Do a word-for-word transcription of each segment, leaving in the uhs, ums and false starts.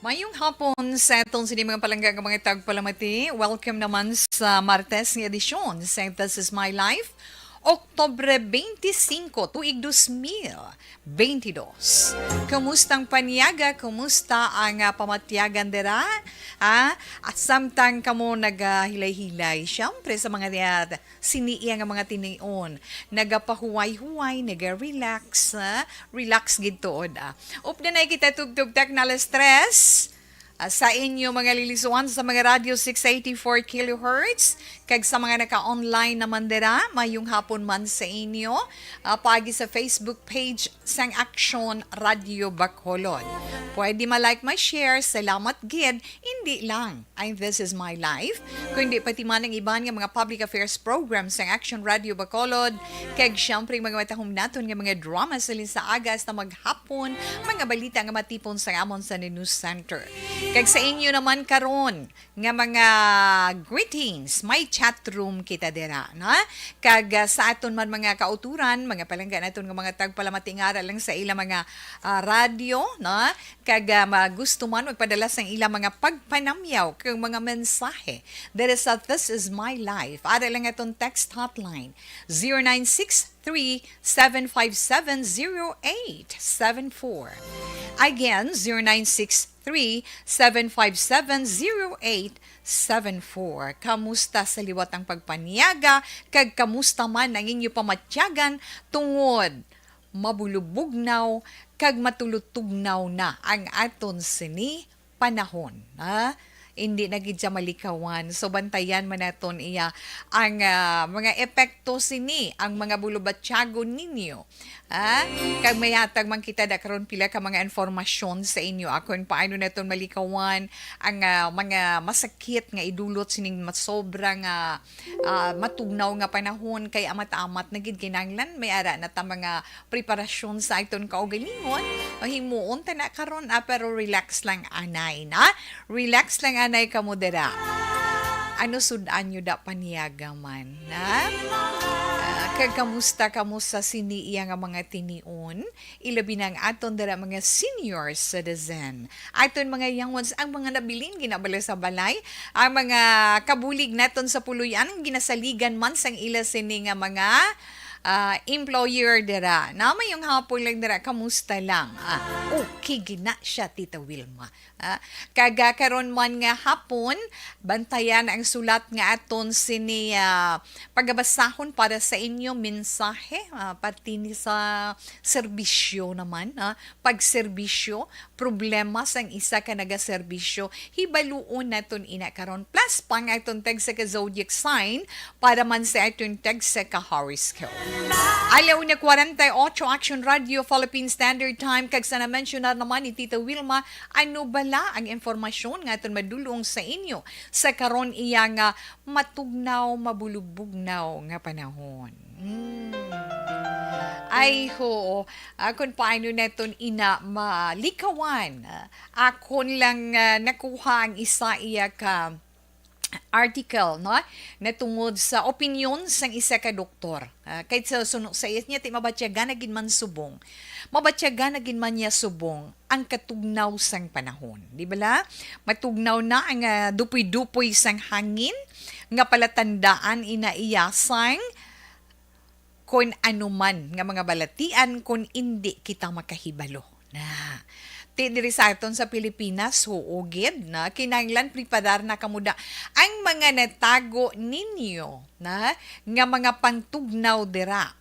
Mayong hapon sa aton sini mga palangga nga mga tagpalamati. Welcome naman sa Martes nga edisyon sa This Is My Life, Oktubre twenty-five, tuig dos mil twenty-dos. Kumusta ang paniaga? Kumusta ang, ah, pamatyagan dira? Ah, at samtang kamo nagahilay-hilay, syempre sa mga niya, sini iya nga mga tinion, nagapahuway-huway, naga-relax, ah, relax gid tuod, ah. Upda na kita tugtog tak na alas tres. Ah, sa inyo mga lilisuan sa mga Radio six eighty-four kilohertz, kag sa mga naka-online naman dira, mayong hapon man sa inyo. Ah, paagi sa Facebook page sang Action Radio Bacolod. Pwede ma-like, ma-share. Salamat gid. Hindi lang ang This Is My Life, kundi pati man ang iban nga mga public affairs programs sang Action Radio Bacolod, kag siyempre mga matahom naton nga mga drama sa linsa aga hasta maghapon, mga balita nga matipon sa amon sa News Center. Kag sa inyo naman karon nga mga greetings, may chat room kita dira, na? Kag, ah, sa aton man mga kauturan, mga palangga naton nga mga tagpalamati nga ara lang sa ila mga, ah, radyo, na? Kag, ah, ma-, gusto man magpadala sang ila mga pagpanamyaw kag mga mensahe diri sa This Is My Life, ara lang aton text hotline, zero nine six three, seven five seven, zero eight seven four. Again, zero nine six three, seven five seven, zero eight seven four. Kamusta sa liwat ang pagpaniaga, kag kamusta man ang inyo pamatyagan tungod mabulubugnaw kag matulutugnaw na ang aton sini panahon, ha? Hindi na gid siya malikawan. So, bantayan man naton iya ang, ah, mga epekto sini, ang mga bulubatyagon ninyo. Ah, kag may hatag man kita da karon pila ka mga informasyon sa inyo. Akon paano naton malikawan ang, ah, mga masakit nga idulot sining masobra nga, ah, matugnaw nga panahon, kay amat-amat na gid kinahanglan may ara na ta mga preparasyon sa aton kaugalingon. O, himuon ta na karon, ah, pero relax lang anay, na? Relax lang anay kamo dira. Ano sud-an nyo da paniaga man, na? Ah, kag kamusta kamo sa sini iya nga mga tinion? Ilabi na ang aton dira mga senior citizen. Aton mga young ones, ang mga nabilin ginabala sa balay, ang mga kabulig naton sa puloy-an, ang ginasaligan man sang ila sini nga mga, ah, employer dira. Na, mayong hapon lang dira, kamusta lang? Ah, okay gina siya, Tita Wilma. Ah, kag, ah, karon man nga hapon, bantayan ang sulat nga aton sini, ah, pagabasahon para sa inyo mensahe, ah, parte ni sa serbisyo naman, ah, pagserbisyo, problema sang isa ka nagaserbisyo, hibaluon naton ina karon. Plus pa ang aton tagsa ka zodiac sign para man sa aton tagsa ka horoscope. Alauna kwarenta y ocho, Action Radio Philippine Standard Time, kag sa na-mensionar naman ni Tita Wilma, ano bala ang impormasyon nga aton madulong sa inyo sa karon iya nga matugnaw, mabulubugnaw nga panahon? Hmm. Ay, ho. Ah, kung paano naton ina malikawan. Ah, akon lang, ah, nakuha ang isa iya ka article, no? Natungod sa opinyon sang isa ka doktor. Ah, kay sa suno sa iya niya, ti mabatyagan na gid man subong. Mabatyagan na gid man niya subong ang katugnaw sang panahon. Di bala? Matugnaw na ang, ah, dupoy-dupoy sang hangin nga palatandaan ina iya sang kon ano man nga mga balatian kon indi kita makahibalo. Na, ti diri sa aton sa Pilipinas, huo gid na kinahanglan preparar na kamo da ang mga natago ninyo na nga mga pangtugnaw dira.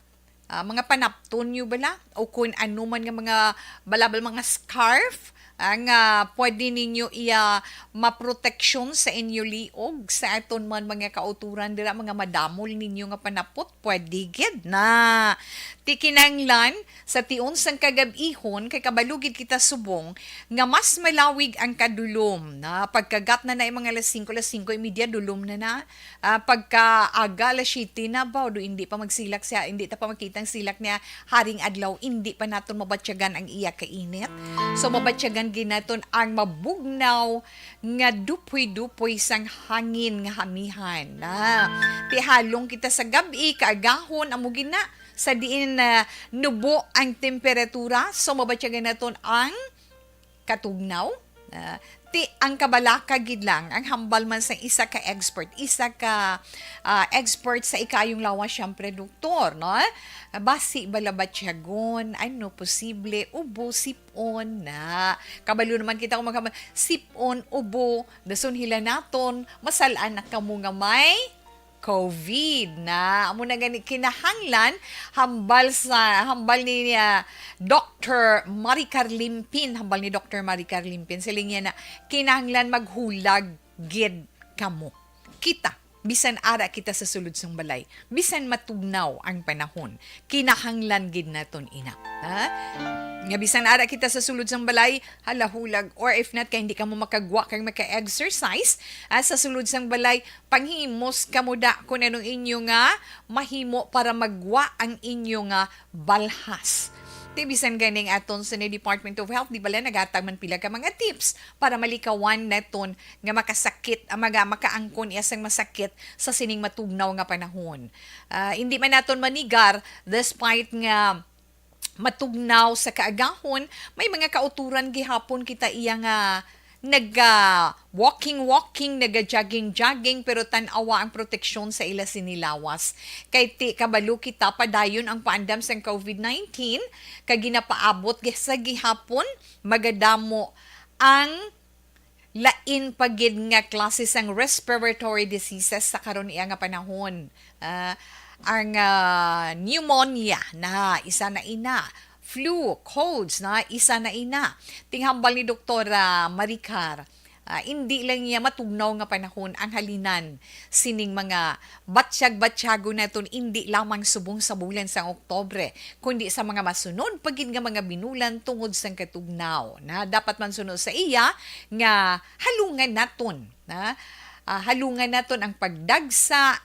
Ah, mga panapton nyo bala o kung ano man nga mga balabal, mga scarf, ah, nga pwede ninyo iya maproteksyon sa inyo liog, sa aton man mga kauturan dira, mga madamol ninyo nga panapot, pwede gid na. Ti kinahanglan sa tion sang kagab-ihon, kay kabalo gid kita subong nga mas malawig ang kadulom na pagkagat na na mga alas singko, alas singko y media, dulom na na. Ah, pagka aga alas siyete na ba, do hindi pa magsilak siya, hindi ta pa makita ang silak niya haring adlaw, hindi pa naton mabatyagan ang iya kainit. So, mabatyagan gid naton ang mabugnaw nga dupoy-dupoy sang hangin nga hamihan. Ah, ti halong kita sa gab-i, kaagahon, amo gid na, sa diin na nubo ang temperatura. So, mabatyagan naton ang katugnaw, ah, Ti, ang kabalaka gid lang, ang hambal man sa isa ka expert, isa ka, ah, expert sa ikayong lawas, syempre, doktor, no? Basi bala batyagon, ano, posible, ubo, sip-on na. Kabalo naman kita kung maghambal, sip-on, ubo, dason hila naton, masal-an na kamo nga may COVID na. Amo na gani kinahanglan, hambal sa, hambal ni, ah, Doktor Maricar Limpin, hambal ni Doktor Maricar Limpin, siling niya na kinahanglan maghulag gid kamo. Kita, bisan ara kita sa sulod sang balay, bisan matugnaw ang panahon, kinahanglan gid naton ina. Ha? Nga bisan ara kita sa sulod sang balay, halahulag, or if not, kay hindi kamo makagwa kag maka-exercise, ah, sa sulod sang balay, panghimos kamo da kung anong inyo nga mahimo para magwa ang inyo nga balhas. Ti, bisan ganing aton sa Department of Health, di bala, nagatag man pila ka mga tips para malikawan naton nga makasakit, ah, maga-, makaangkon iya sang masakit sa sining matugnaw nga panahon. Ah, hindi man naton manigar, despite nga matugnaw sa kaagahon, may mga kauturan gihapon kita iya nga naga walking-walking, naga jogging-jogging, pero tan-awa ang proteksyon sa ila sini lawas. Kay ti kabalo kita, padayon ang paandam sang COVID nineteen, kag ginapaabot gi-, sa gihapon, magadamo ang lain pa gid nga klase sang respiratory diseases sa karon iya nga panahon. Ah, ang, ah, pneumonia na isa na ina, flu, colds na isa na ina. Ti, hambal ni Doktora Maricar, ah, indi lang niya matugnaw nga panahon ang halinan sining mga batyag-batyagon naton, indi lamang subong sa bulan sang Oktubre, kundi sa mga masunod pa gid nga mga binulan tungod sang katugnaw. Na dapat man suno sa iya nga halungan naton, na, ah, halungan naton ang pagdagsa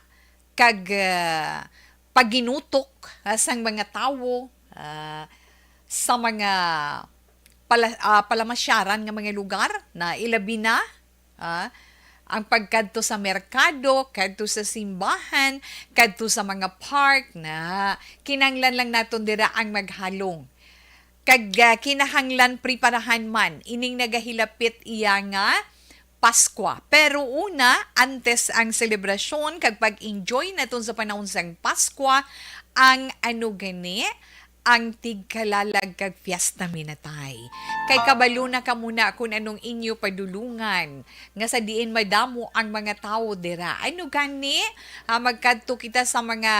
kag, ah, paginutok, ah, sang mga tawo, ah, sa mga pala-, ah, palamasyaran nga mga lugar, na ilabi na, ah, ang pagkadto sa merkado, kadto sa simbahan, kadto sa mga park, na kinahanglan lang naton dira ang maghalong. Kag, ah, kinahanglan preparahan man ining nagahilapit iya nga Paskwa. Pero una, antes ang selebrasyon kag pag-enjoy naton sa panahon sang Paskwa, ang ano gani, ang tigkalalag kag Fiesta Minatay. Kay kabalo na kamo na kung anong inyo padulungan, nga sa diin madamo ang mga tawo dira. Ano gani, ah, magkadto kita sa mga,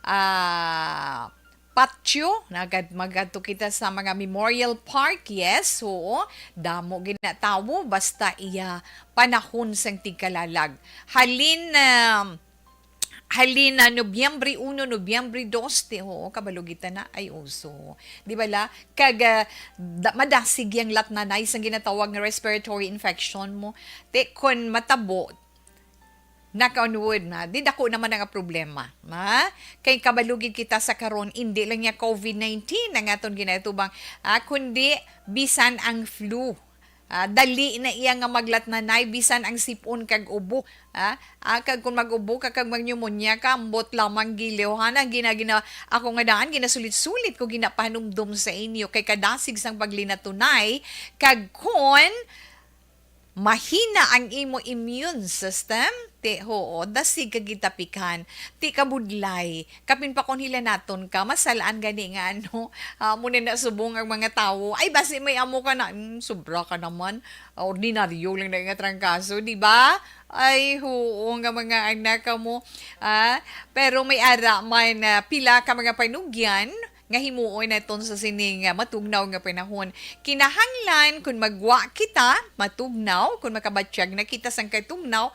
ah, patio, nagad-, magadto kita sa mga Memorial Park, yes, oo, damo ginatawo, basta iya panahon sang tigkalalag. Halin, ah, halin na Nobyembre uno, Nobyembre dos, ti, oo, kabalo kita na, ay, uso. Di ba la? Kag, ah, da-, madasig yang latnanay sang ginatawag nga respiratory infection mo. Ti, kon matabo, knock on wood na, di dako naman ang problema. Ha? Kay kabalo gid kita sa karon, indi lang niya COVID nineteen ang aton ginaatubang, ah, kundi bisan ang flu. Ah, dali na iya nga maglatnanay, bisan ang sipon kag ubo. Ah, ah, kag kung mag-ubo ka kag mag-pneumonia ka, ambot lamang giliw, ha? Na gina-, gina-, ako nga daan, ginasulit-sulit ko, ginapahanumdom sa inyo, kay kadasig sang paglinatunay, kag kon mahina ang imo immune system, ti, oo, dasig ka gitapikan, ti, kabudlay, kapin pa kon hilanaton ka, masalaan gani nga, ano, ah, mo na nasubong ang mga tawo, "Ay, basi may amo ka na, mm, sobra ka naman, ah, ordinaryo lang na nga trangkaso, di ba?" Ay, oo nga mga anak ka mo, ah, pero may ara man, ah, pila ka mga panugyan, nga himuon naton sa sining, ah, matugnaw nga panahon. Kinahanglan, kun magwa kita, matugnaw, kun makabatyag na kita sang katugnaw,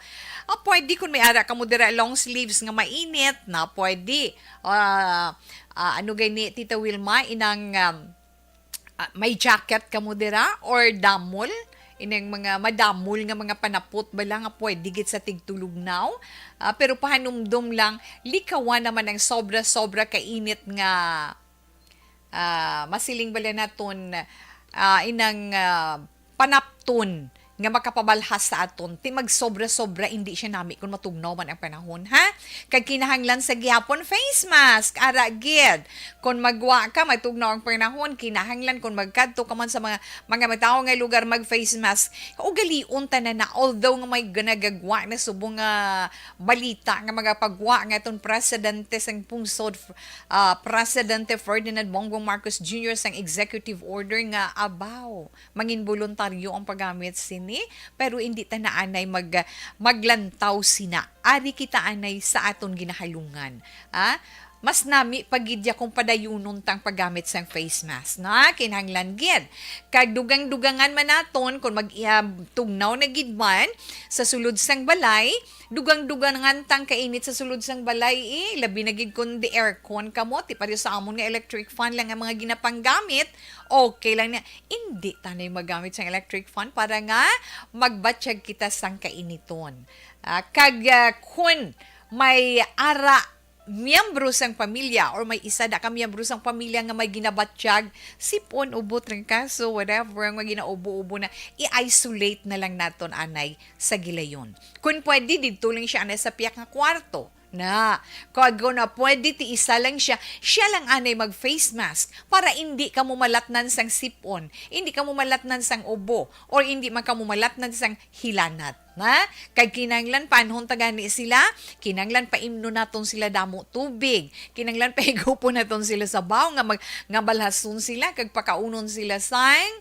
ah, pwede kun may ara kamo dira long sleeves nga mainit, na pwede. Ah, ah, ano gani, Tita Wilma, inang, um, ah, may jacket kamo dira or damol? Ining mga madamol nga mga panapot bala nga pwede gid sa tigtulugnaw. Ah, pero pahanumdom lang, likawan naman ang sobra-sobra kainit nga, ah, masiling bala naton, ah, inang, ah, panapton nga makapabalhas sa aton. Ti magsobra-sobra, hindi siya nami kung matugnaw man ang panahon, ha? Kag kinahanglan sa gihapon face mask, ara gid. Kung magwa ka, matugnaw ang panahon, kinahanglan kung magkadto ka man sa mga, mga matawo nga lugar, mag face mask. Ugalion tanan na, although nga may nagagwa na subong nga balita nga mga pagwa nga itong presidente sang pungsod, ah, Presidente Ferdinand Bongbong Marcos Junior sang executive order nga abaw, mangin voluntaryo ang paggamit sini, pero hindi ta na anay mag, maglantaw sina. Ari kita anay sa aton ginahalungan. Ah, mas nami pa gid ya kung padayunon tang paggamit sang face mask, na kinahanglan gid. Kag dugang-dugangan man naton kung mag, ah, tugnaw na gid man sa sulod sang balay, dugang-dugangan tang kainit sa sulod sang balay, eh, labi na gid kung the aircon kamo, ti pareho sa amon nga electric fan lang ang mga ginapanggamit, okay lang na. Hindi tanay magamit sang electric fan para nga magbatyag kita sang kainiton. Ah, kag, ah, kun may ara miyembro sang pamilya or may isa da ka miyembro sang pamilya nga may ginabatyag, sipon, ubo, trangkaso, whatever, nga ginaubo-ubo na, i-isolate na lang naton anay sa gilayon. Kun pwede, didto lang siya anay sa piyak nga kwarto. Na, kag kung na pwede, ti isa lang siya, siya lang anay mag face mask para hindi ka mumalatnan sang sipon, hindi ka mumalatnan sang ubo, or hindi man ka mumalatnan sang hilanat. Na, kag kinahanglan paanhon ta gani sila, kinahanglan paimnon naton sila damo tubig, kinahanglan pahigupon naton sila sabaw nga mag, nga balhason sila kag pakaunon sila sang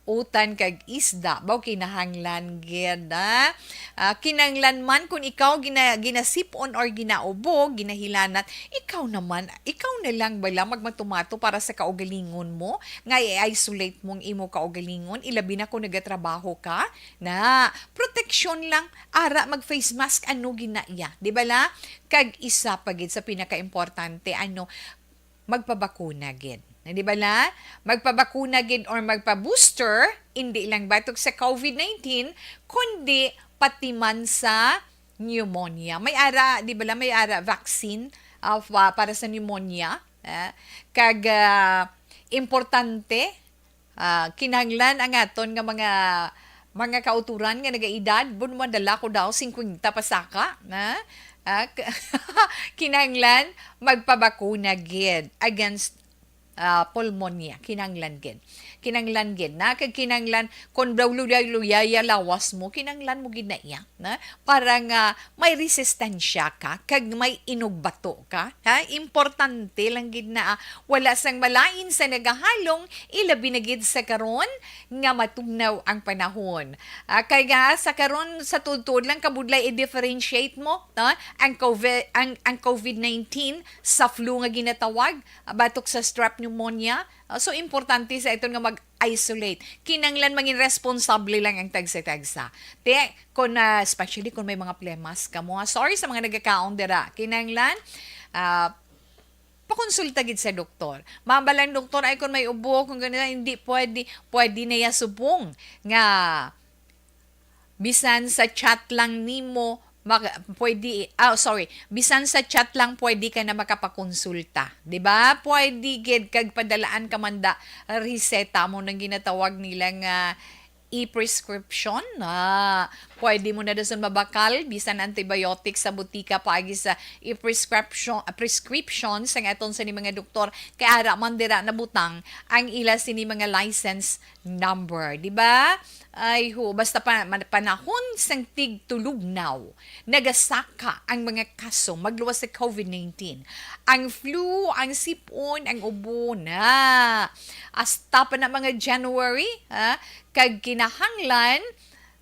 utan kag isda. Baw kinahanglan gid, ah. Ah, kinahanglan man kung ikaw gina-, ginasipon or ginaubo, ginahilanat, ikaw naman, ikaw na lang bala magmatumato para sa kaugalingon mo, nga i-isolate mong imo kaugalingon, ilabi na kung nagatrabaho ka, na proteksyon lang, ara mag face mask, ano gina iya, di ba la? Kag isa pa gid sa pinakaimportante, ano, magpabakuna gid. Na, di ba la? Magpabakuna gid or magpa-booster, hindi lang batok sa covid nineteen, kundi pati man sa pneumonia. May ara, di ba la, may ara vaccine, ah, pa-, para sa pneumonia. Ah, kag, ah, importante, ah, kinahanglan ang aton nga mga, mga kauturan nga nagaedad, bun, madala ko daw, singkwenta pa saka, na? Ah, k-, kinahanglan magpabakuna gid against, ah, pulmonya. Kinahanglan gid. Kinahanglan gid na, kag kinahanglan, kung daw luyay-luyay ya lawas mo, kinahanglan mo gid na iya, na? Para nga may resistensya ka, kag may inugbato ka, ha? Importante lang gid na, ah, wala sang malain sa nagahalong, ilabi na gid sa karon nga matugnaw ang panahon. Ah, kay nga sa karon, sa tuod-tuod lang, kabudlay i-differentiate mo, no? Ang covid, ang, ang covid nineteen sa flu nga ginatawag, ah, batok sa strep pneumonia. Ah, so, importante sa iton nga mag-isolate. Kinahanglan mangin responsable lang ang tagsa-tagsa. Te, kung, ah, especially kung may mga plemas ka mo, ah, sorry sa mga nagakaon dira. Kinahanglan, ah, pakonsulta gid sa doktor. Mabalang doktor, ay, kung may ubo, kung ganun, hindi pwede, pwede na ya subong nga bisan sa chat lang nimo, mag-, pwede, ah, sorry, bisan sa chat lang pwede ka na makapakonsulta, di ba? Pwede gid kag padalaan ka man da reseta mo nang ginatawag nila nga e-prescription. Ah, pwede mo na dason mabakal bisan antibiotic sa butika paagi sa e-prescription, ah, prescription sang aton sa ni mga doktor, kay ara man dira nabutang ang ila sini mga license number, di ba? Ay ho, basta pa, man-, panahon sang tigtulugnaw, nagasaka ang mga kaso magluwas sa covid nineteen. Ang flu, ang sipon, ang ubo na. Hasta pa na mga January, ha? Kag kinahanglan,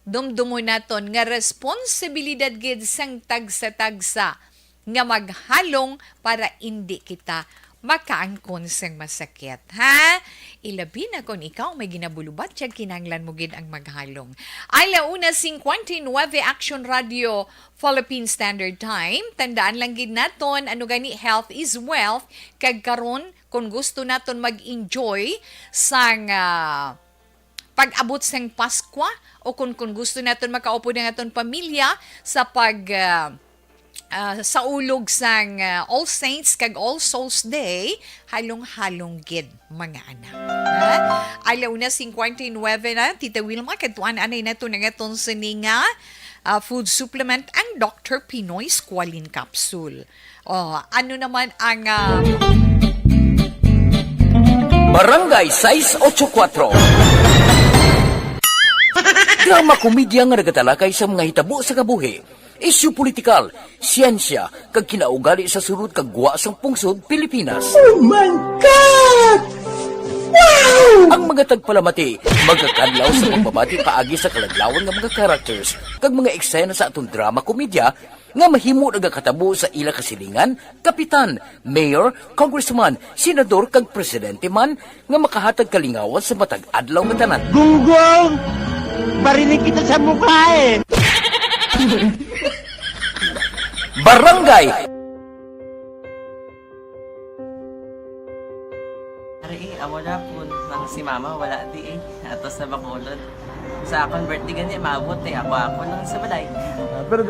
dumdumon naton nga responsibilidad gid sang tagsa-tagsa nga maghalong para indi kita makaangkon sang masakit, ha? Ilabi na kon ikaw may ginabulubatyag, kinahanglan mo gid ang maghalong. Ala una cincuenta y nueve, Action Radio, Philippine Standard Time. Tandaan lang gid naton, ano gani, health is wealth. Kag karon, kung gusto naton mag-enjoy sang, ah, pag-abot sang Paskwa, o kung, kung gusto naton makaupod ang aton pamilya sa pag, ah, ah, sa ulog sang, ah, All Saints kag All Souls Day, halong-halong gid, mga anak. Ha? Alauna cincuenta y nueve na, Tita Wilma, kadtuan anay nato na nga sining, ah, ah, food supplement, ang Doctor Pinoy Squalene Capsule. Oh, ano naman ang, ah, Barangay sais ocho kuatro. Drama komedya nga nagatalakay sa mga hitabo sa kabuhi, isyu politikal, siyensya, kag kinaugali sa sulod kag gwa sang pungsod Pilipinas. Oh my God! Wow! Ang mga tagpalamati magakadlaw sa pagbabati paagi sa kaladlawan nga mga characters kag mga eksena sa aton drama komedya nga mahimo nagakatabo sa ila kasilingan, kapitan, mayor, congressman, senador, kag presidente man nga makahatag kalingawan sa matag adlaw nga tanan. Gunggong! Barinig kita sa mukha eh! Barangay! Ari eh, amo na po nang si mama wala di eh. Ato sa Bacolod. Sa akon birthday gani, maabot eh. Ako, ako lang sa balay. Ah, pero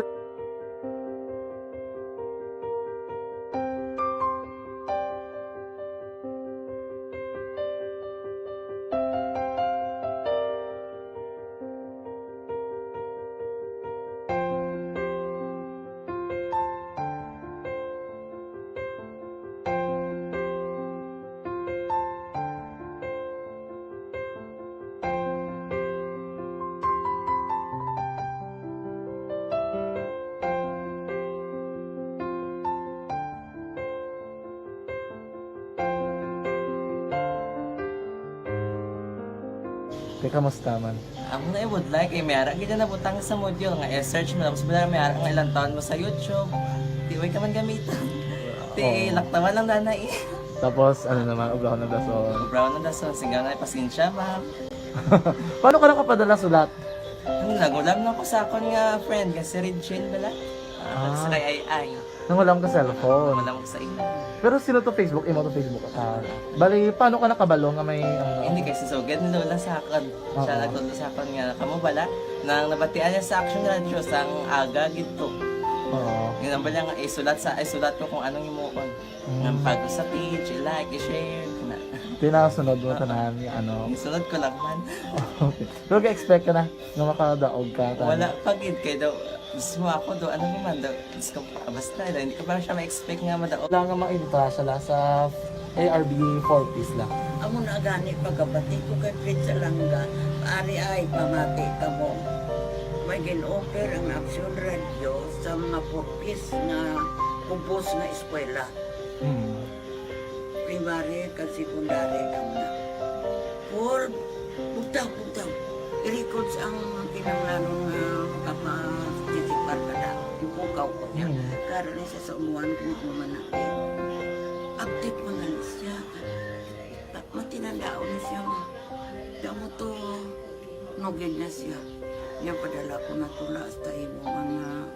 Teka, musta man? Amo na, I would like, eh, may ara gid na nabutang sa module nga i-search mo, tapos wala, may ara nga ilang taon mo sa YouTube. Di, way ka man gamiton. Ti, Oo. Laktawan lang, nanay. Tapos, ano naman, ubrahon ng dason. Ubrahon ng dason, singgaw na, pasensya, ma'am. Paano ka nakapadala sulat? Ano, nagulam lang ko sa akon nga friend, nga si Regine bala. Ah, Ah. Sa kay Ay Ay. Nangulam ka cellphone. Nangulam ko sa imo. Pero sino to Facebook? Imo to Facebook? Ah, bali, paano ka nakabalo nga may, ano? Hindi, kay si Sugad ni Lola sa akon. Siya Oo. nagtudlo sa akon nga, kamo bala, nang nabatian niya sa Action Radio, sang aga gid to. Oo. Yun ang bala nga, isulat sa, isulat ko kung anong himuon. Mm. Nga pag sa page, i-like, i-share, na. Tinasunod mo Oo. tanan, ano? Isunod ko lang man. Okay. Pero ga-expect ka na nga makadaog ka, tama? Wala pa gid, kay daw, mismo ako daw, ano naman daw, Diyos ko, basta daw, hindi ko pa siya ma-expect nga madaog. Wala nga maimita siya la sa A R B four Ps la. Amo na gani pagkabati ko kay Fred Salanga, ari ay pamati kamo. May gin-offer ang Action Radio sa mga four Ps nga kubos nga eskwela. Mm. Primary kag secondary daw na. Paul, bugtaw, bugtaw. I-records ang kinahanglanon nga makaparticipar ka na. Ipukaw ko niya. Mm. Karon ni sa saumuan ko nga manati. Update man gani siya. Matinandaon ni siya, ma. Damo to, nugid na siya. Niya padala ko na tula hasta imo nga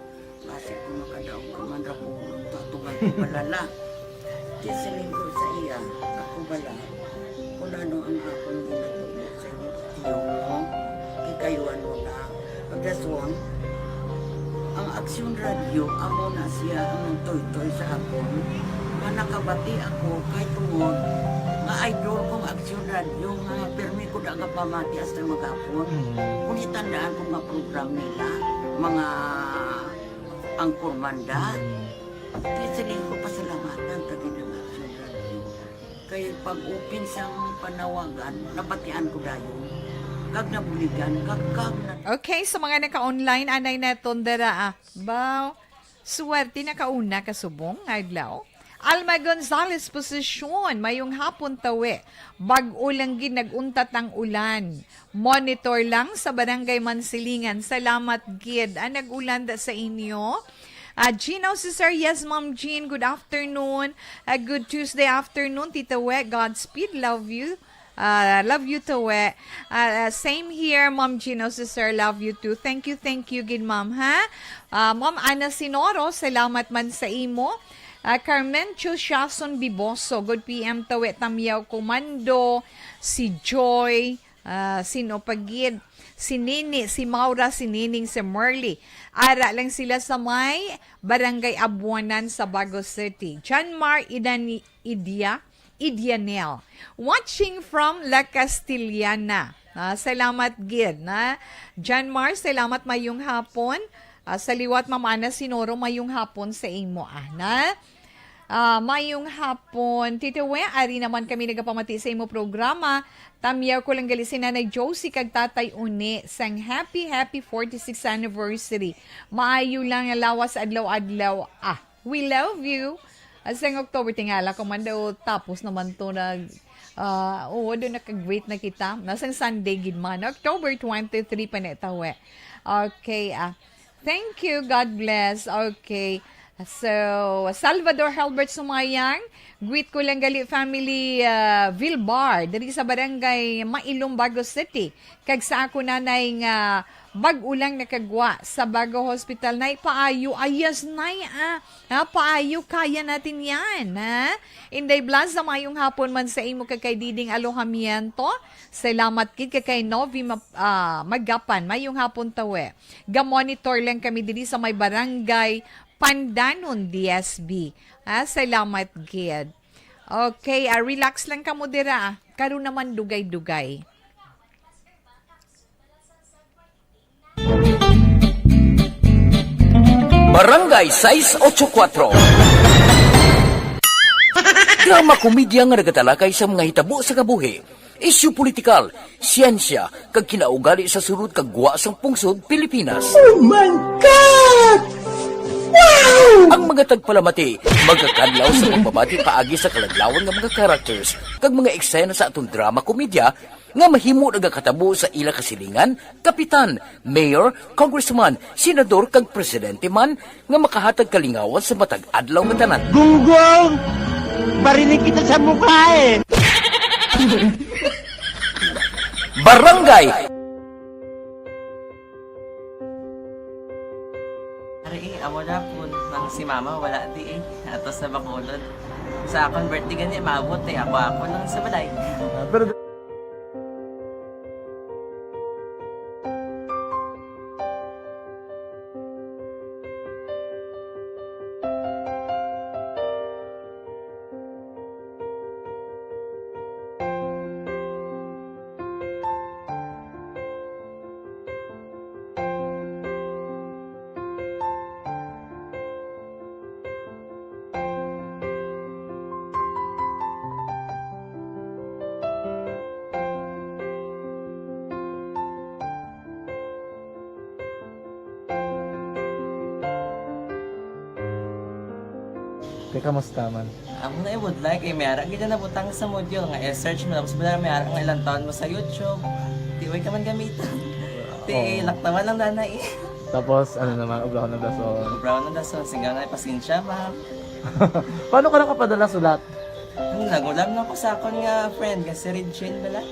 Basi kung makadaog ka man ra ko, tutugan ko bala la. Di siling ko sa iya, ako bala, kung ano ang akong ginatubo sa inyo, tiyo mo, ikayuan mo na. Pagdason, ang Aksyon Radio, amo na siya ang nagtoytoy sa akon, nga nakabati ako kay tungod nga idol kong Aksyon Radio, nga pirmi ko da nga pamati hasta maghapon. Mm. Kung itandaan ko nga program nila, mga Ang Kurmanda, Mm. kaya siling ko pasalamatan ta gid ang Action Radio. Kay pag-open sang panawagan, nabatian ko dayon. Kag nabuligan, kag, kag na- Okay, sa mga naka-online, anay naton dira, ah. Baw, suwerte nakauna ka subong nga adlaw. Alma Gonzalez Posisyon, mayong hapon, tawi. Bag-o lang gid nag-untat ang ulan. Monitor lang sa Barangay Mansilingan. Salamat gid. Ah, nag-ulan da sa inyo? Ah, Gino Cesar, yes, Ma'am Jean, good afternoon. Ah, good Tuesday afternoon, Tita We. Godspeed, love you. Ah, love you too, we. Ah, ah, same here, Ma'am Gino, Cesar, love you too. Thank you, thank you, gid, ma'am, ha? Ah, Ma'am Ana Sinoro, salamat man sa imo. Ah, Carmen Chushason Biboso, good P M, tawi, tamyaw, Komando, si Joy, Ah, sino pa gid? Si Nini, si Maura, si Nining, si Merly. Ara lang sila sa may Barangay Abuanan sa Bago City. Janmar Idan-, Idia, Idianel. Watching from La Castellana. Ah, salamat gid, na. Janmar, salamat, mayong hapon. Ah, sa liwat, Ma'am Ana Sinoro, mayong hapon sa imo, ah, na. Ah, mayong hapon, Tito We. Ari naman kami nagapamati sa imo programa. Tamyaw ko lang gali si Nanay Josie kag Tatay Uni sang happy, happy forty-sixth anniversary. Maayo lang nga lawas adlaw-adlaw. Ah, we love you. Ah, sang October, tingala ko man daw, tapos naman to nag, ah, oo, doon nag-greet na kita. Nasang Sunday gid man, October twenty-three pa na ito, eh. Okay, ah. Thank you. God bless. Okay. So, Salvador Helbert Sumayang, greet ko lang gali family, ah, Vilbar, diri sa barangay Mailong, Bago City. Kag sa ako nanay nga bag-o lang nakagwa sa Bago Hospital, nay paayo, ayas, nay, ah. Ha, paayo, kaya natin yan, ha? Inday Blas, sa mayong hapon man sa imo kag kay Diding Alojamiento. Salamat gid kay, kay Novi Map-, ah, Magapan. Mayong hapon, tawe. Ga-monitor lang kami diri sa may barangay Pandanon, D S B. Ah, salamat gid. Okay, ah, relax lang kamo dira, ah. Karon naman dugay-dugay. Barangay sais ocho kuatro. Drama komedya nga nagatalakay sa mga hitabo sa kabuhi, isyu politikal, siyensya, kag kinaugali sa sulod kag gwa sang pungsod Pilipinas. Oh my God! Wow! Ang mga tagpalamati magakadlaw sa pagbabati paagi sa kaladlawan nga mga characters kag mga eksena sa aton drama komedya nga mahimo nagakatabo sa ila kasilingan, kapitan, mayor, congressman, senador, kag presidente man nga makahatag kalingawan sa matag adlaw nga tanan. Gunggong! Barinig kita sa mukha eh! Barangay! Ari, eh, amo na po. Nang si mama, wala di eh. Ato sa Bacolod. Sa akon birthday gani, maabot eh. Ako, ako lang sa balay. Ah, pero Te, kamusta man? Amo na, eh, budlay kay may ara gid na nabutang sa module nga i-search mo, tapos wala may ara nga ilang taon mo sa YouTube. Di way ka man gamiton. Ti, oo, laktawan lang, danay. Tapos, ano naman, obrahon ng dason. Obrahon ng dason, singgang na, pasensya, ma'am. Paano ka nakapadala sulat? Ano, nagulam na ko sa akon nga friend, nga si Regine bala.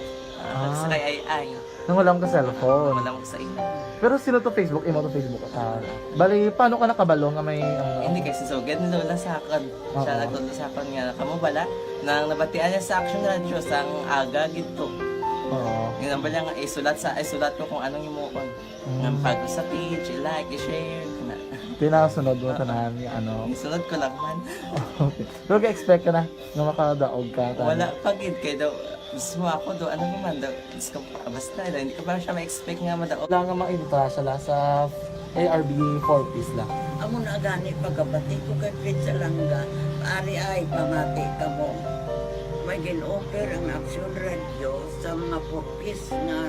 Ah, ah, sa kay Ai Ai. Nangulam ka cellphone. Nangulam ko sa imo. Pero sino to Facebook? Imo to Facebook account? Bali, paano ka nakabalo nga may, ano? Hindi, kay si Sugad ni Lola sa akon. Siya, oo, nagtudlo sa akon nga, kamo bala, nang nabatian niya sa Action Radio, sang aga gid to. Oo. Yun ang bala nga, isulat sa, isulat ko kung anong himuon. Mm. Nga pag sa page, i-like, i-share, na. Pinasunod mo, oo, tanan, nga ano. Isunod ko lang man. Okay. Pero ga-expect ka na nga makadaog ka, tanan? Wala pa gid, kay daw, mismo ako daw, ano naman daw, Diyos ko, basta, hindi ko pa siya ma-expect nga madaog. Wala nga maibutang siya la sa A R B four Ps la. Amo na gani pagkabati ko kay Fred Salanga, ari ay pamati kamo. May gin-offer ang Action Radio sa mga four Ps nga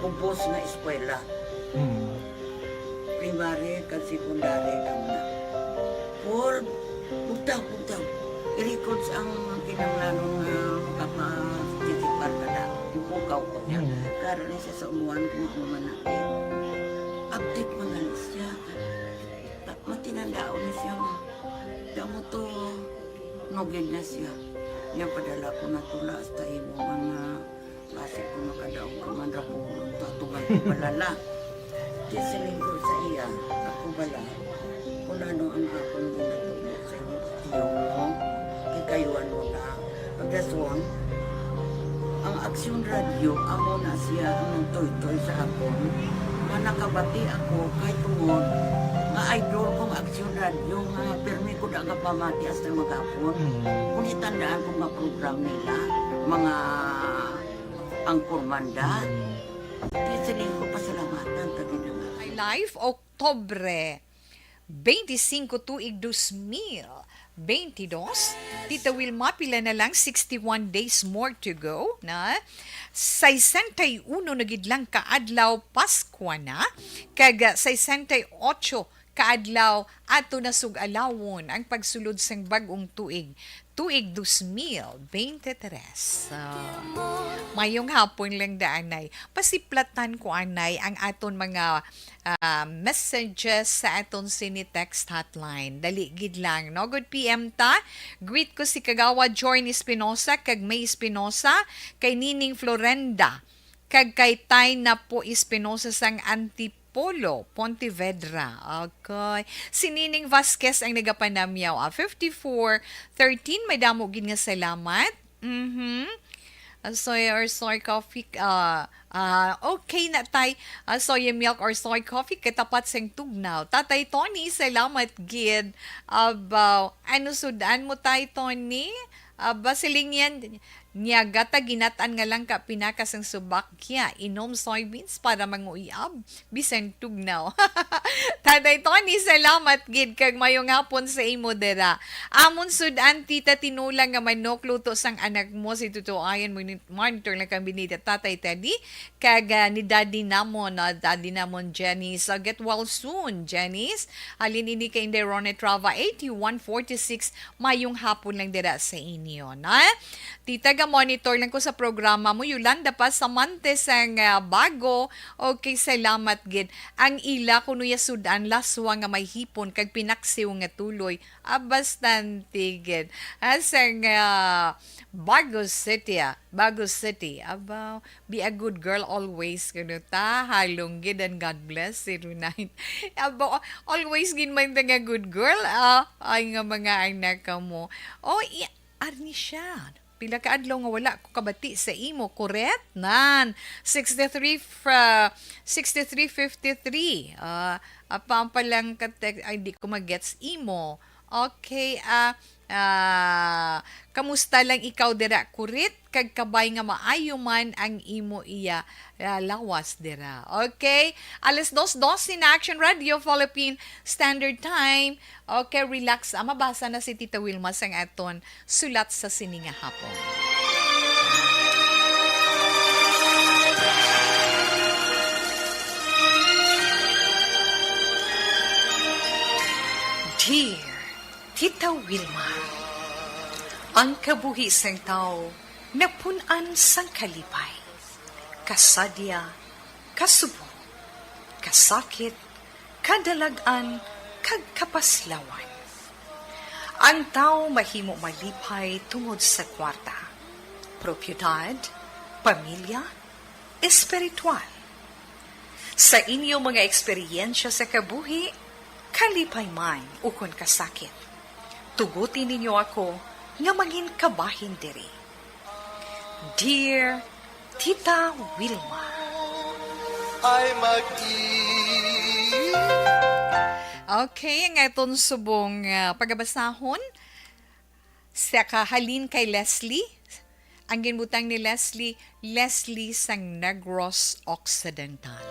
kubos nga eskwela. Hmm. Primary kag secondary lang na. Paul, bugtaw, bugtaw. I-records ang kinahanglanon nga makapa-, participar ka na. Ipukaw ko niya. Hmm. Karon ni siya sa umuan kung ano man na, eh. Update man na siya. Ta-, matinandaon na siya, ma. Damo to, nugid na siya. Niya padala ko na tula hasta imo mga Basi kung makadaog ka man ra ko, tatuman ko bala la. Di siling ko sa iya, ako bala. Kung ano ang akong ginatubo sa imo, tiyo mo, kikayuan mo na. Pagdason, ang Aksyon Radyo, amo na siya ang nagtuytoy sa akon nga nakabati ako kay tungod nga idol ko nga Aksyon Radyo nga pirmi ko nagapamati hasta maghapon. Mm. Kung itandaan ko nga program nila, mga angkorman da, Mm. di siling ko pasalamatan ta gid nga. Ay, live, Oktubre twenty-five, tuig dos mil twenty-dos. Tita Wilma, pila na lang? Sixty-one days more to go, na? Sesenta y uno na gid lang ka adlaw, Paskwa na. Kag, ah, sesenta y ocho ka adlaw, ato na sug-alawon ang pagsulod sang bag-ong tuig, tuig dos mil bente tres. Ah, mayong hapon lang da, anay. Pasiplatan ko, anay, ang aton mga, ah, messages sa aton sini text hotline. Dali gid lang, no? Good P M ta. Greet ko si Kagawad Jorn Espinosa kag May Espinosa, kay Nining Florenda, kag kay Tay Napo Espinosa sang Antipolo, Pontevedra. Okay. Si Nining Vasquez ang nagapanamyaw, ah, fifty-four thirteen, may damo gid nga salamat. Mhm. Ah, soy or soy coffee, ah, ah, okay na, tay. Ah, soy milk or soy coffee, katapat sing tugnaw. Tatay Tony, salamat gid. Abaw, ano sudan mo, Tay Tony? Aba, siling yan, niya gata ginatan nga lang ka pinaka sang subak, kya inom soybeans para manguyab. Bisan tugnaw. Tatay Tony, salamat gid kag mayong hapon sa imo dira. Amon sud-an, Tita, tinola nga manok, luto sang anak mo, si Tuto Ayan. Moni-, monitor lang kang binida, Tatay Teddy, kag, ah, ni Daddy namon, ah, Daddy namon Janice. So, get well soon, Janice. Halin ini kay Inday Ronnie Trava, eighty-one forty-six. Mayong hapon lang dira sa inyo, na? Tita, ga-monitor lang ko sa programa mo, Yolanda Pasamante sang, ah, Bago. Okay, salamat gid. Ang ila kuno ya sud-an, laswa nga may hipon kag pinaksiw nga tuloy. Ah, bastante gid. Ah, sang, ah, Bago City, ah. Bago City. Aba, be a good girl always, kuno ta. Halong gid and God bless, zero nine. Aba, always gid man ta nga good girl, ah. Ay, nga mga anak ka mo. Oh, i-, Arnisha, pila ka adlaw nga wala ko kabati sa imo, correct? Nan, sixty-three fra-, sixty-three fifty-three. Ah, apa ang palang ka-, ay, di ko magets imo. Okay, ah, ah, kamusta lang ikaw dira, kurit? Kag kabay nga maayo man ang imo iya, ah, lawas dira. Okay? Alas dos dose na, Action Radio Philippine Standard Time. Okay, relax. Ah, mabasa na si Tita Wilma sang aton sulat sa sini nga hapon. Dear Tita Wilma, ang kabuhi sang tawo napun-an sang kalipay, kasadya, kasubo, kasakit, kadalag-an, kag kapaslawan. Ang tawo mahimo malipay tungod sa kwarta, propiedad, pamilya, espiritual. Sa inyo mga eksperyensya sa kabuhi, kalipay man ukon kasakit, tuguti ninyo ako nga mangin kabahin diri. Dear Tita Wilma. Ay mag-i- Okay, ang aton subong, ah, pagabasahon sa kahalin kay Leslie. Ang ginbutang ni Leslie, Leslie sang Negros Occidental.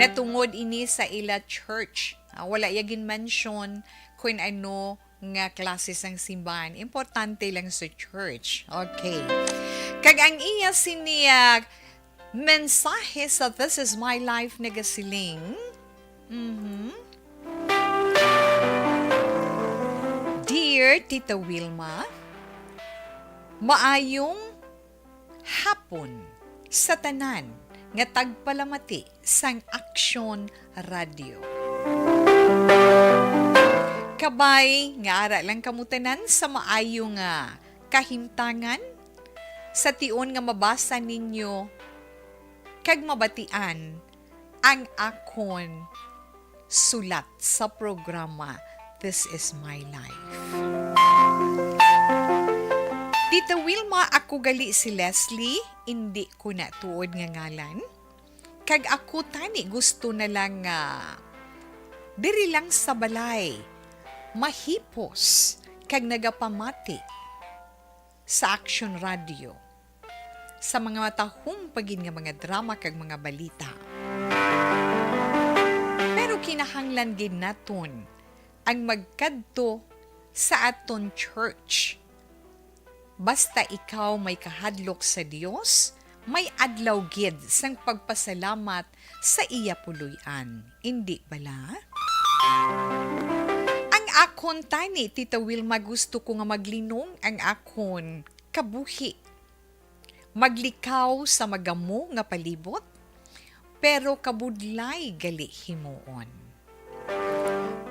Natungod ini sa ila church. Ah, wala iya gin-mention kung ano nga klase sang simbahan. Importante lang sa church. Okay. Kag ang iya sini, ah, mensahe sa This Is My Life nagasiling, mhm. Dear Tita Wilma, maayong hapon sa tanan nga tagpalamati sang Aksyon Radio. Kabay nga ara lang kamo tanan sa maayo nga kahimtangan, sa tion nga mabasa ninyo kag mabatian ang akon sulat sa programa This Is My Life. Tita Wilma, ako gali si Leslie, indi ko na tuod nga ngalan. Kag ako tani gusto na lang nga diri lang sa balay, mahipos kag nagapamati sa Action Radio, sa mga matahom pa gid nga mga drama kag mga balita. Pero kinahanglan gid naton ang magkadto sa aton church. Basta ikaw may kahadlok sa Dios, may adlaw gid sang pagpasalamat sa iya puloy-an. Indi bala? Ang akon tani, Tita Wilma, gusto ko nga maglinong ang akon kabuhi. Maglikaw sa magamo nga palibot, pero kabudlay gali himuon.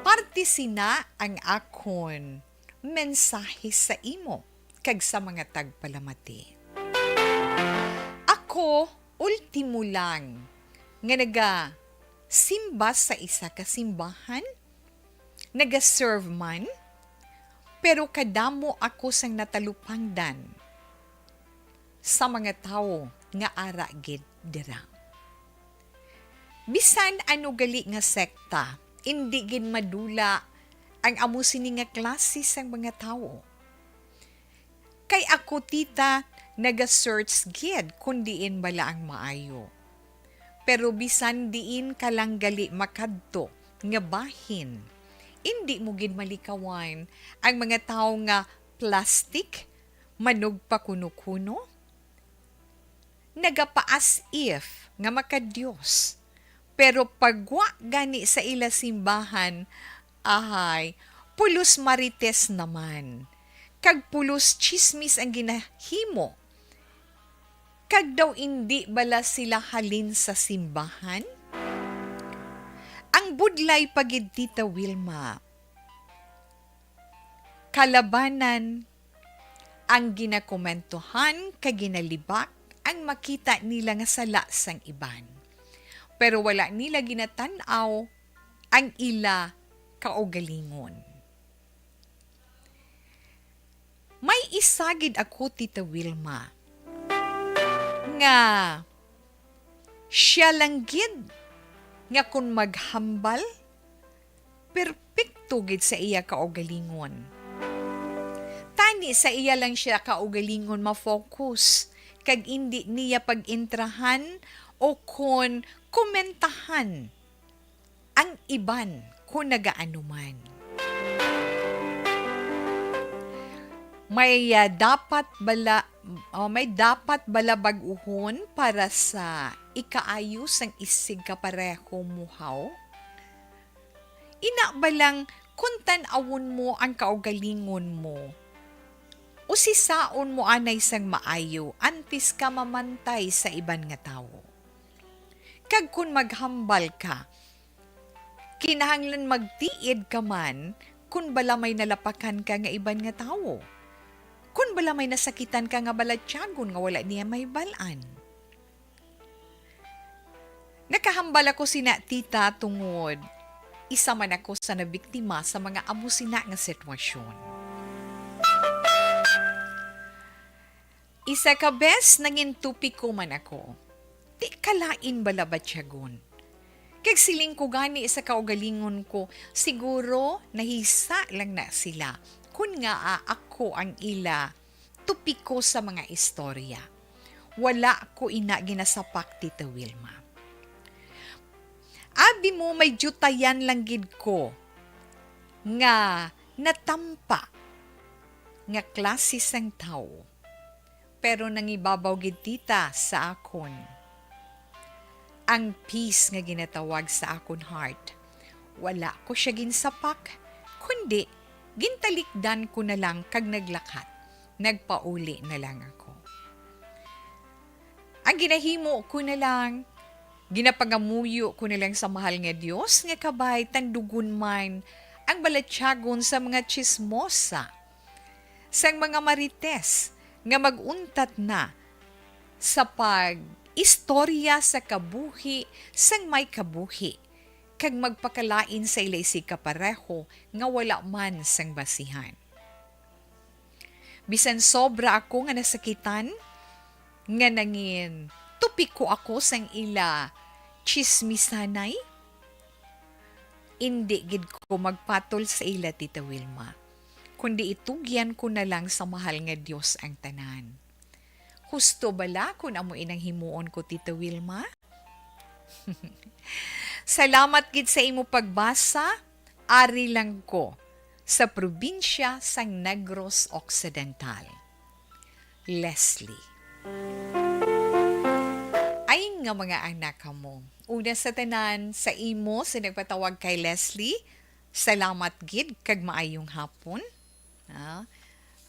Parte sina ang akon mensahe sa imo kag sa mga tagpalamati. Ako, ultimo lang nga nagasimba sa isa ka simbahan, nagaserve man, pero kadamo ako sang natalupangdan sa mga tawo nga ara gid dira. Bisan ano gali nga sekta, indi gid madula ang amo sini nga klase sang mga tawo. Kay ako, tita, naga-search gid kon diin bala ang maayo. Pero bisan diin ka lang gali makadto nga bahin, indi mo gid malikawan ang mga tawo nga plastic, manugpakuno-kuno, nagapa-as if nga maka-Dios. Pero pagwa gani sa ila simbahan, ahay, pulos marites naman, kag pulos tsismis ang ginahimo. Kag daw indi bala sila halin sa simbahan? Ang budlay pa gid, Tita Wilma, kalabanan ang ginakomentuhan kag ginalibak ang makita nila nga sala sang iban, pero wala nila ginatan-aw ang ila kaugalingon. May isa gid ako, Tita Wilma, nga siya lang gid nga kon maghambal, perpekto gid sa iya kaugalingon. Tani sa iya lang siya kaugalingon ma-focus, kag indi niya pag-intrahan o kon komentahan ang iban kon nagaano man. May, ah, dapat bala, oh, may dapat bala bag-uhon para sa ikaayo sang isigkapareho mo, haw? Ina ba lang, kon tan-awon mo ang kaugalingon mo, usisaon mo anay sang maayo antes ka mamantay sa iban nga tawo. Kag kon maghambal ka, kinahanglan magtiid ka man kon bala may nalapakan ka nga iban nga tawo, kon bala may nasakitan ka nga balatyagon nga wala niya mahibal-an. Nakahambal ako sina, tita, tungod isa man ako sa nabiktima sa mga amo sina nga sitwasyon. Isa ka bes, nangin tupiko man ako. Ti kalain bala batyagon. Kag siling ko gani sa kaugalingon ko, siguro nahisa lang na sila kon ngaa ako ang ila tupiko sa mga istorya. Wala ko ina ginasapak, Tita Wilma. Abi mo, may diutayan lang gid ko nga natampa nga klase sang tawo. Pero nangibabaw gid, tita, sa akon ang peace nga ginatawag sa akon heart. Wala ko siya ginsapak, kundi gintalikdan ko na lang kag naglakat. Nagpauli na lang ako. Ang ginahimo ko na lang, ginapangamuyo ko na lang sa mahal nga Dios nga kabay tandugon man ang balatyagon sa mga tsismosa, sang mga marites nga mag-untat na sa pag-istorya sa kabuhi sang may kabuhi, kag magpakalain sa ila isigkapareho nga wala man sang basihan. Bisan sobra ako nga nasakitan, nga nangin tupiko ako sang ila chismisanay, indi gid ko magpatol sa ila, Tita Wilma, kundi itugyan ko na lang sa mahal nga Dios ang tanan. Husto bala kun amo inang himuon ko, Tita Wilma? Salamat gid sa imo pagbasa. Ari lang ko sa probinsya sang Negros Occidental. Leslie. Ay nga mga anak kamo. Una sa tanan, sa imo sa nagpatawag kay Leslie, salamat gid kag maayong hapon. Ah,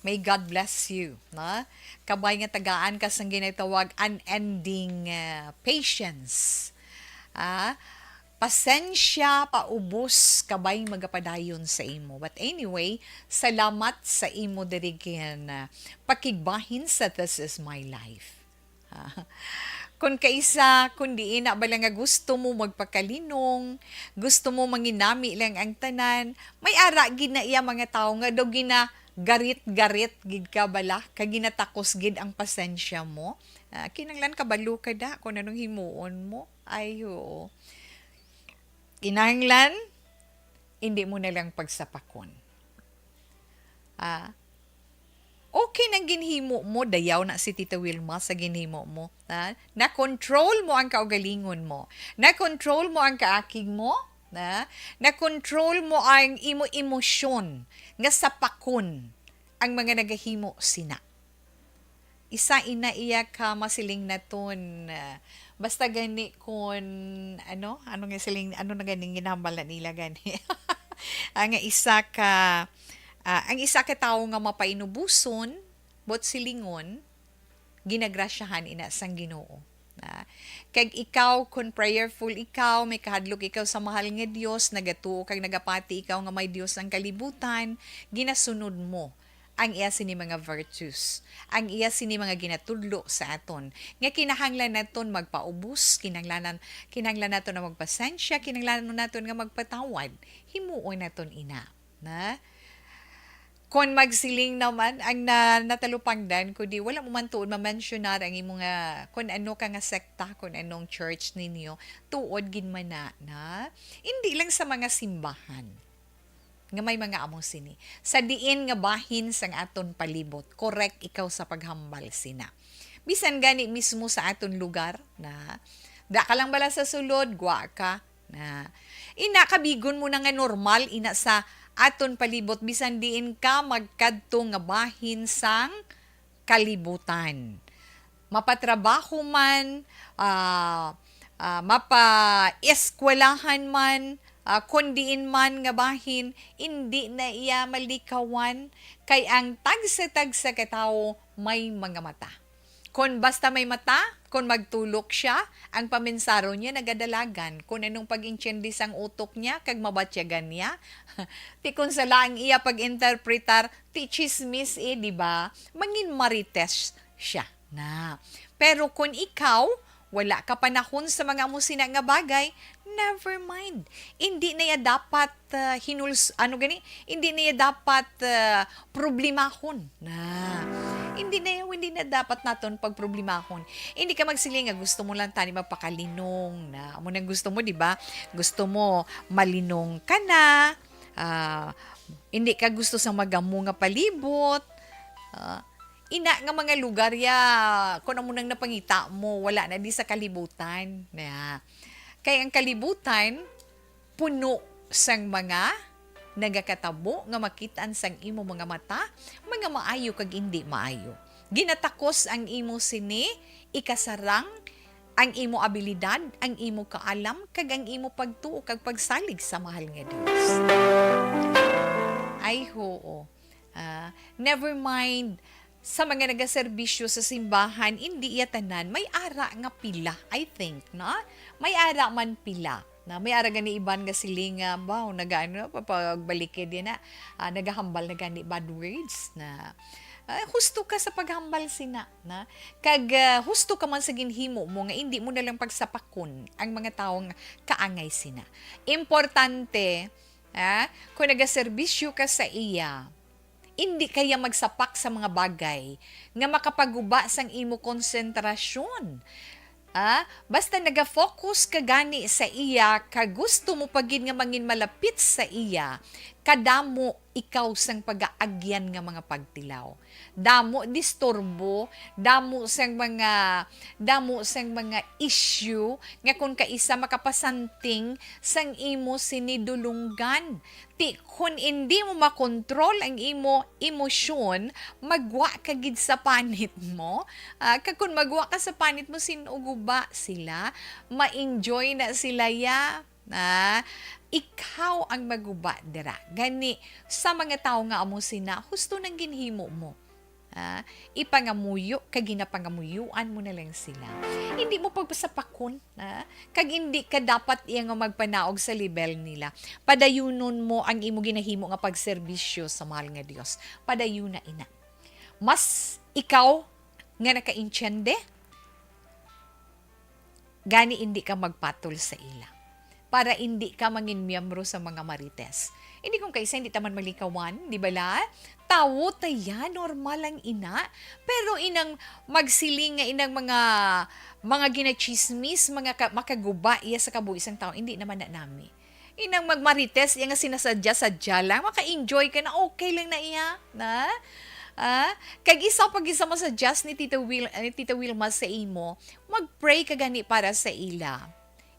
may God bless you, na? Kabay nga tagaan ka sang ginatawag unending, ah, patience. Ah, pasensya, paubos, kabay magapadayon sa imo. But anyway, salamat sa imo diri gin, ah, pakigbahin sa This Is My Life. Ah, kun kaisa, kun diin na bala nga gusto mo magpakalinong, gusto mo manginami lang ang tanan, may ara gid na iya mga tawo nga daw ginagarit-garit gid ka bala, kag ginatakos gid ang pasensya mo. Ah, kinahanglan kabalo ka da kung anong himuon mo. Ay, oo. Kinahanglan, hindi mo na lang pagsapakon. Ah, okay nang ginhimo mo, dayaw na si Tita Wilma sa ginhimo mo. Ha? Na-control mo ang kaugalingon mo. Na-control mo ang kaakig mo. Na? Na-control mo ang imo emosyon nga sapakon ang mga nagahimo sina. Isa ina iya ka masiling naton, ah, basta gani kun, ano, ano nga siling, ano na ganing ginahambal na nila gani? Ang isa ka, ah, ang isa ka tawo nga mapainubuson, buot silingon, ginagrasyahan ina sang Ginoo. Na, kag ikaw, kun prayerful ikaw, may kahadlok ikaw sa mahal nga Dios, nagatuo kag nagapati ikaw nga may Dios ang kalibutan, ginasunod mo ang iya sini mga virtues, ang iya sini mga ginatudlo sa aton, nga kinahanglan naton magpaubos, kinahanglanan, kinahanglan naton na magpasensya, kinahanglan naton nga magpatawad. Himuon naton ina, na? Kon magsiling naman ang na-, natalupangdan, kundi wala mo man tuod mamensyonar ang imo nga, kun ano ka nga sekta, kun anong church ninyo, tuod gid man na, na? Hindi lang sa mga simbahan nga may mga amo sini. Sa diin nga bahin sang aton palibot, correct ikaw sa paghambal sina. Bisan gani mismo sa aton lugar, na, da ka lang bala sa sulod, gwa ka, na. Ina, kabigon mo na nga normal, ina, sa aton palibot, bisan diin ka magkadto nga bahin sang kalibutan. Mapatrabaho man, ah, ah, mapaeskwelahan man, ah, kon diin man nga bahin, indi na iya malikawan, kay ang tagsa-tagsa ka tawo may mga mata. Kon basta may mata, kon magtulok sia, ang pamensaron niya nagadalagan. Kon anong pag-intindi sang utok niya, kag mabatyagan niya. Ti kon sala ang iya pag-interpretar, ti chismis, eh, di ba? Mangin marites siya na. Pero kon ikaw, wala ka panahon sa mga amo sina nga bagay, never mind. Indi na iya dapat, ah, hinuls-, ano gani? Indi na iya dapat, ah, problemahon na. Indi na iya, indi na dapat naton pagproblemahon. Indi ka magsiling nga gusto mo lang tani magpakalinong na. Amo nang gusto mo, di ba? Gusto mo malinong ka na. Ah, hindi ka gusto sa magamo nga palibot. Ah, ina nga mga lugar ya, kung amo nang napangita mo, wala na di sa kalibutan. Na. Kay ang kalibutan, puno sang mga nagakatabo nga makitaan sang imo mga mata, mga maayo kag indi maayo. Ginatakos ang imo sini, ikasarang ang imo abilidad, ang imo kaalam, kag ang imo pagtuo kag pagsalig sa mahal nga Dios. Ay, hoo. Ah, never mind, sa mga nagaserbisyo sa simbahan, indi iya tanan. May ara nga pila, I think, no? May ara man pila. Na may ara gani iban nga siling nga, baw, nagaano, pa-, pagbalikid yan na, ah, nagahambal na gani bad words na, ah, husto ka sa paghambal sina, na? Kag, ah, husto ka man sa ginhimo mo nga indi mo na lang pagsapakon ang mga tawo nga kaangay sina. Importante, ah, kung nagaserbisyo ka sa iya, indi ka iya magsapak sa mga bagay nga makapaguba sang imo konsentrasyon. Ah, basta naga-focus ka gani sa iya, kag gusto mo pa gid nga mangin malapit sa iya, kadamo ikaw sang pagaagyan nga mga pagtilaw. Damo disturbo, damo sang mga, damo sang mga issue nga kon kaisa makapasanting sang imo sini dulonggan. Ti, kon indi mo makontrol ang imo emosyon, magwa ka gid sa panit mo. Ah, kag kon magwa ka sa panit mo, sin-o guba sila, ma-enjoy na sila ya. Ah, ikaw ang maguba dira. Gani, sa mga tawo nga amo sina, husto nang ginhimo mo. Ah, ipangamuyo kag ginapangamuyoan mo na lang sila. Hindi mo pagpasapakon, ah, kag hindi ka dapat iya nga magpanaog sa level nila. Padayunon mo ang imo ginahimo nga pagserbisyo sa mahal nga Dios. Padayuna ina. Mas ikaw nga nakaintiende, gani indi ka magpatol sa ila, para indi ka mangin miyembro sa mga marites. Hindi kung kaisa, hindi taman malikawan, di ba la? Tawo ta ya, normal lang ina. Pero inang magsiling nga inang mga, mga ginachismis, mga ka-, makaguba iya sa kabuhi sang tawo, hindi naman na nami. Inang magmarites iya nga sinasadya-sadya lang, maka-enjoy ka na, okay lang na iya, na? Ah? Kag isa pa gid sa masuggest ni Tita Wil-, ni Tita Wilma sa imo, mag-pray ka gani para sa ila.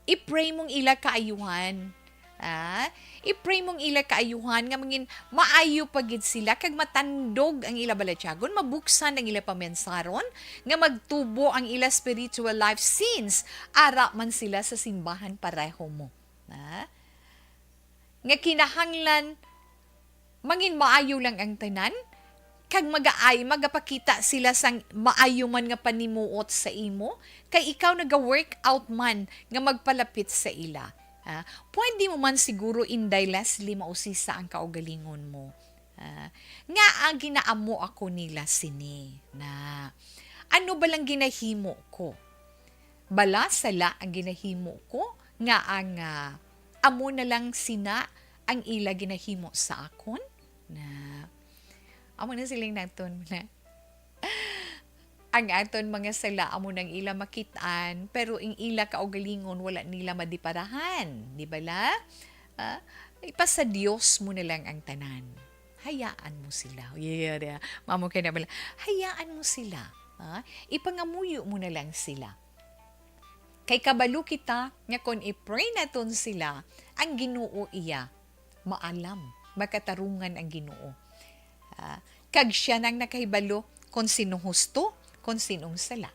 I-pray mong ila kaayuhan. Ah? I-pray mong ila kaayuhan nga mangin maayo pa gid sila kag matandog ang ila balatyagon, mabuksan ang ila pamensaron, nga magtubo ang ila spiritual life since ara man sila sa simbahan pareho mo. Ah? Nga kinahanglan mangin maayo lang ang tanan, kag magaay, magapakita sila sang maayo man nga panimuot sa imo, kay ikaw naga-work out man nga magpalapit sa ila. Ah, pwede mo man siguro, Inday Leslie, mausisa ang kaugalingon mo. Ah, nga ang ginaamo ako nila sini na, ano ba lang ginahimo ko? Bala sala ang ginahimo ko nga ang, ah, amo na lang sina ang ila ginahimo sa akon? Na, amo na siling naton na ang aton mga sala amo nang ila makit-an, pero ang ila kaugalingon wala nila madiparahan, di ba la? Ah, ipasa Dios mo na lang ang tanan. Hayaan mo sila. Yeah, yeah. Mamo kay na bala. Hayaan mo sila. Ah, ipangamuyo mo na lang sila. Kay kabalo kita nga kon i-pray naton sila, ang Ginoo iya maalam, makatarungan ang Ginoo. Ah, kag siya nang nakahibalo kon sino husto, kon sinong sala.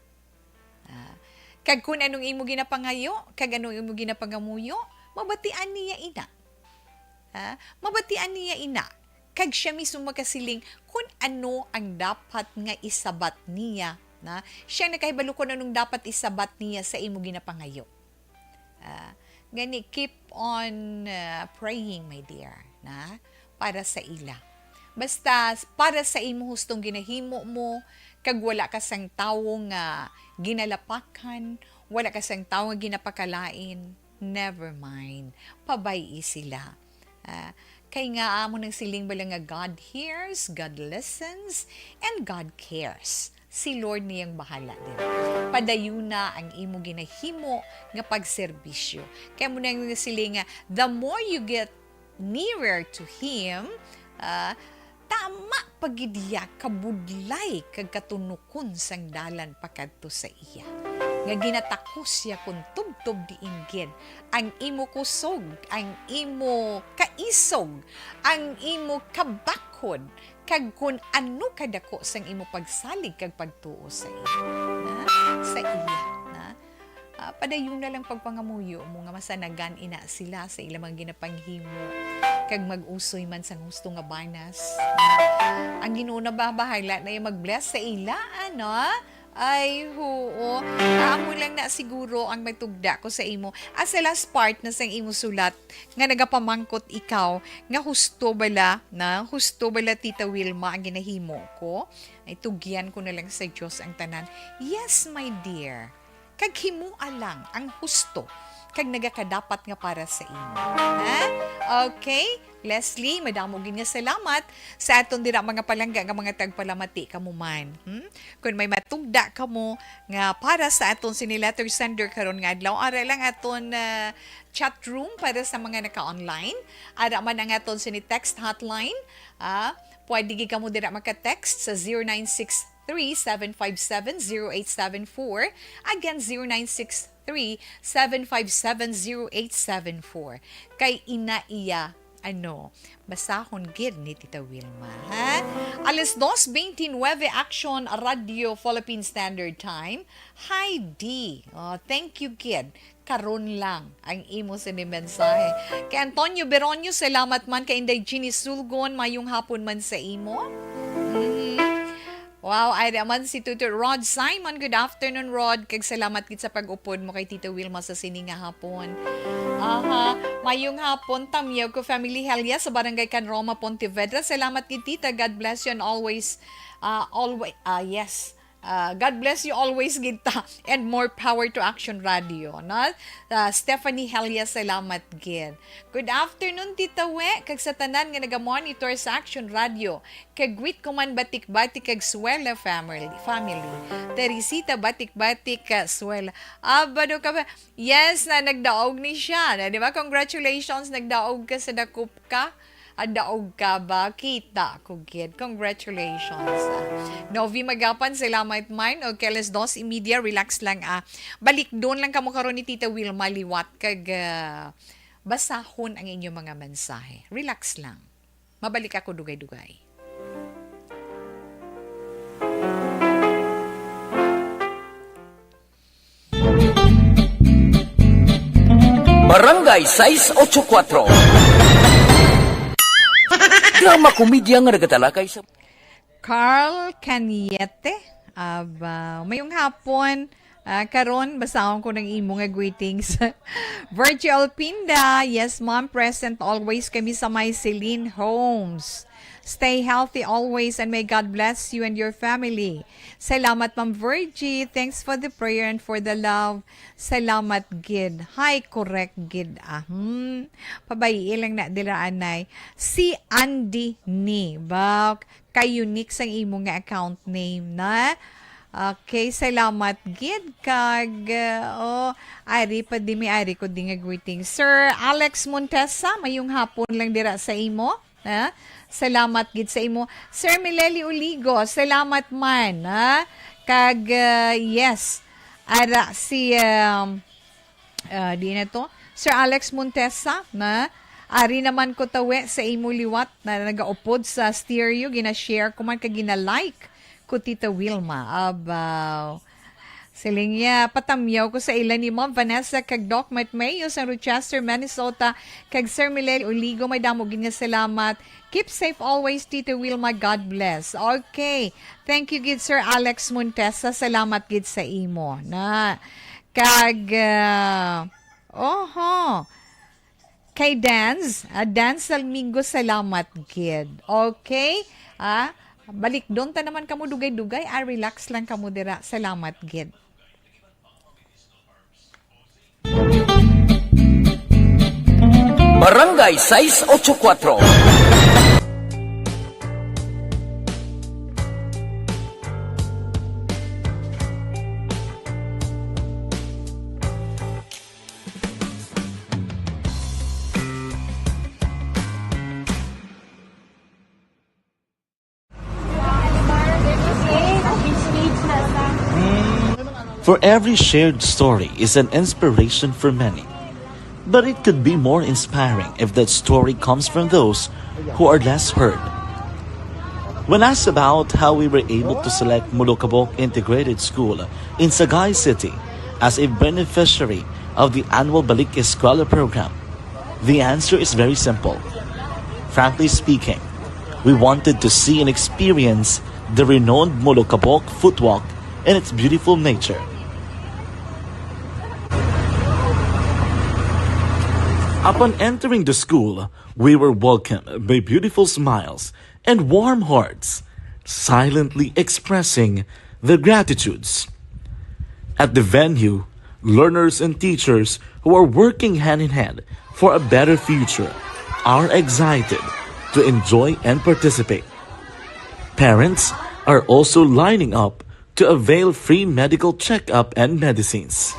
Ah, kag kon anong imo ginapangayo, kag anong imo ginapangamuyo, mabatian niya ina. Ha? Mabatian niya ina, kag siya mismo makasiling kun ano ang dapat nga isabat niya, na siya nakahibalo kun anong dapat isabat niya sa imo ginapangayo. Ah, gani, keep on, ah, praying, my dear, na para sa ila. Basta para sa imo hustong ginahimo mo, kag wala ka sang tawo nga ginalapakan, wala ka sang tawo nga ginapakalain, never mind. Pabay-i sila. Ah, kay nga amo nang siling bala nga God hears, God listens, and God cares. Si Lord niyang bahala din. Padayuna ang imo ginahimo nga pagserbisyo. Kay mo nang siling nga, the more you get nearer to Him, ah, tama pa gid iya kabudlay kag katunokon sang dalan pakadto sa iya. Nga ginatakos siya kun tubtob diin gid ang imo kusog, ang imo kaisog, ang imo kabakhod, kag kun ano kadako sang imo pagsalig kag pagtuo sa iya. Na? Sa iya. Na? Ah, padayon na lang pagpangamuyo mo nga masanagan ina sila sa ilang mga ginapanghimo, kag mag-usoy man sang husto nga banas. Ang Ginoo na ba bahala na yung mag-bless sa ila, ano? Ay, huo. Amo lang na siguro ang matugda ko sa imo. As the last part na sang imo sulat, nga nagapamangkot ikaw, nga husto bala, na husto bala, Tita Wilma, ang ginahimo ko? Ay, tugyan ko na lang sa Dios ang tanan. Yes, my dear. Kag himoa lang ang husto. kag nagakadapat nga para sa imo. Ha? Okay? Leslie, madamo gid nga salamat sa aton dira mga palangga nga mga tagpalamati kamo man. Hmm? Kung may matugda kamo nga para sa aton sini letter sender karon nga adlaw, ara lang aton, ah, chat room para sa mga naka-online. Ara man ang aton sini text hotline. Ah, pwede gid kamo dira maka-text sa zero nine six three, seven five seven, zero eight seven four. Again, zero nine six three, seven five seven, zero eight seven four. Kay ina iya, ano, basahon gid ni Tita Wilma, ha? Alas dos veintinuebe, Action Radio Philippine Standard Time. Hi, D. Oh, thank you gid. Karon lang ang imo sini mensahe. Kay Antonio Beronio, salamat man. Kay Inday Jeannie Sulgon, mayong hapon man sa imo. Mm. Wow, ay naman si Tutor Rod Simon. Good afternoon, Rod. Kag salamat gid sa pag-upod mo kay Tita Wilma sa sini nga hapon. Aha, mayong hapon, Tamyaw ko family Helia sa Barangay Can Roma, Pontevedra. Salamat gid, Tita. God bless you and always, ah, always, ah, yes. Ah, God bless you always, gid ta. And more power to Action Radio, no? Ah, Stephanie Helia, salamat gid. Good afternoon, Tita We, kag sa tanan nga naga-monitor sa Action Radio. Kag greet ko man batik-batik kag Suela family, family. Teresita batik-batik ka Suela. Aba, do ka ba? Yes, na nagdaog ni siya. Na, di ba? Congratulations, nagdaog ka sa dakop ka. Ang daog ka ba? Kita ko gid. Congratulations. Ah, Novi Magapan, salamat man. O, kay alas dos y media, relax lang, ah. Balik doon lang kamo karon ni Tita Wilma liwat kag, ah, basahon ang inyong mga mensahe. Relax lang. Mabalik ako dugay-dugay. Barangay sais ocho kuwatro. Drama komedya nga nagatalakay sa Carl Cañete. Aba, mayong hapon. Ah, karon, basahon ko ng imo nga greetings. Virgil Pinda, yes ma'am, present always kami sa may Celine Homes. Stay healthy always and may God bless you and your family. Salamat, Ma'am Virgie. Thanks for the prayer and for the love. Salamat gid. Hi, correct gid. Ah, hmm. Pabayi lang na dira, anay. Si Andy ni. Ba, kay unique sang imo nga account name na. Okay, salamat gid kag, uh, oh, ari pa di may ari ko di nga greeting. Sir Alex Montesa, mayong hapon lang dira sa imo. Ha? Salamat gid sa imo. Sir Mileli Uligo, salamat man, ha? Kag, uh, yes, ara si, um, uh, di na to, Sir Alex Montesa, na ari naman ko tawi sa imo liwat na nagaupod sa stereo, gina-share ko man kag gina-like ko, Tita Wilma. Abaw. Siling niya, patamyaw ko sa ila ni Ma'am Vanessa kag Doc Matt Mayo sa Rochester, Minnesota, kag Sir Milel Uligo, may damo gid nga salamat. Keep safe always, Tita Wilma. God bless. Okay. Thank you gid, Sir Alex Montesa. Salamat gid sa imo. Na, kag, ah, oho. Kay Danz, ah, Danz Salmingo, salamat gid. Okay? Ah, balik doon ta naman kamo dugay-dugay. Ah, relax lang kamo dira. Salamat gid. Barangay sais ocho kuwatro. For every shared story is an inspiration for many. But it could be more inspiring if that story comes from those who are less heard. When asked about how we were able to select Mulukabok Integrated School in Sagay City as a beneficiary of the annual Balik Eskwela program, the answer is very simple. Frankly speaking, we wanted to see and experience the renowned Mulukabok footwalk and its beautiful nature. Upon entering the school, we were welcomed by beautiful smiles and warm hearts, silently expressing their gratitudes. At the venue, Learners and teachers who are working hand in hand for a better future are excited to enjoy and participate. Parents are also lining up to avail free medical checkup and medicines.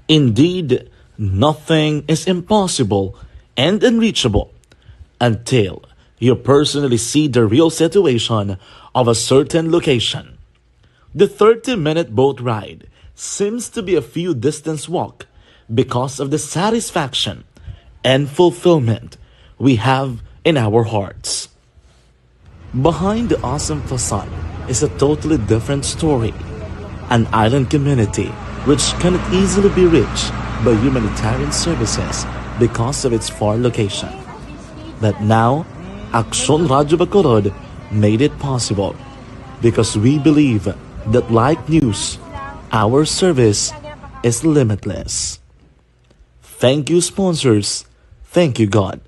Indeed, nothing is impossible and unreachable until you personally see the real situation of a certain location. The thirty-minute boat ride seems to be a few distance walk because of the satisfaction and fulfillment we have in our hearts. Behind the awesome facade is a totally different story. An island community which cannot easily be reached by humanitarian services because of its far location. But now, Aksyon Radyo Bacolod made it possible because we believe that, like news, our service is limitless. Thank you, sponsors. Thank you, God.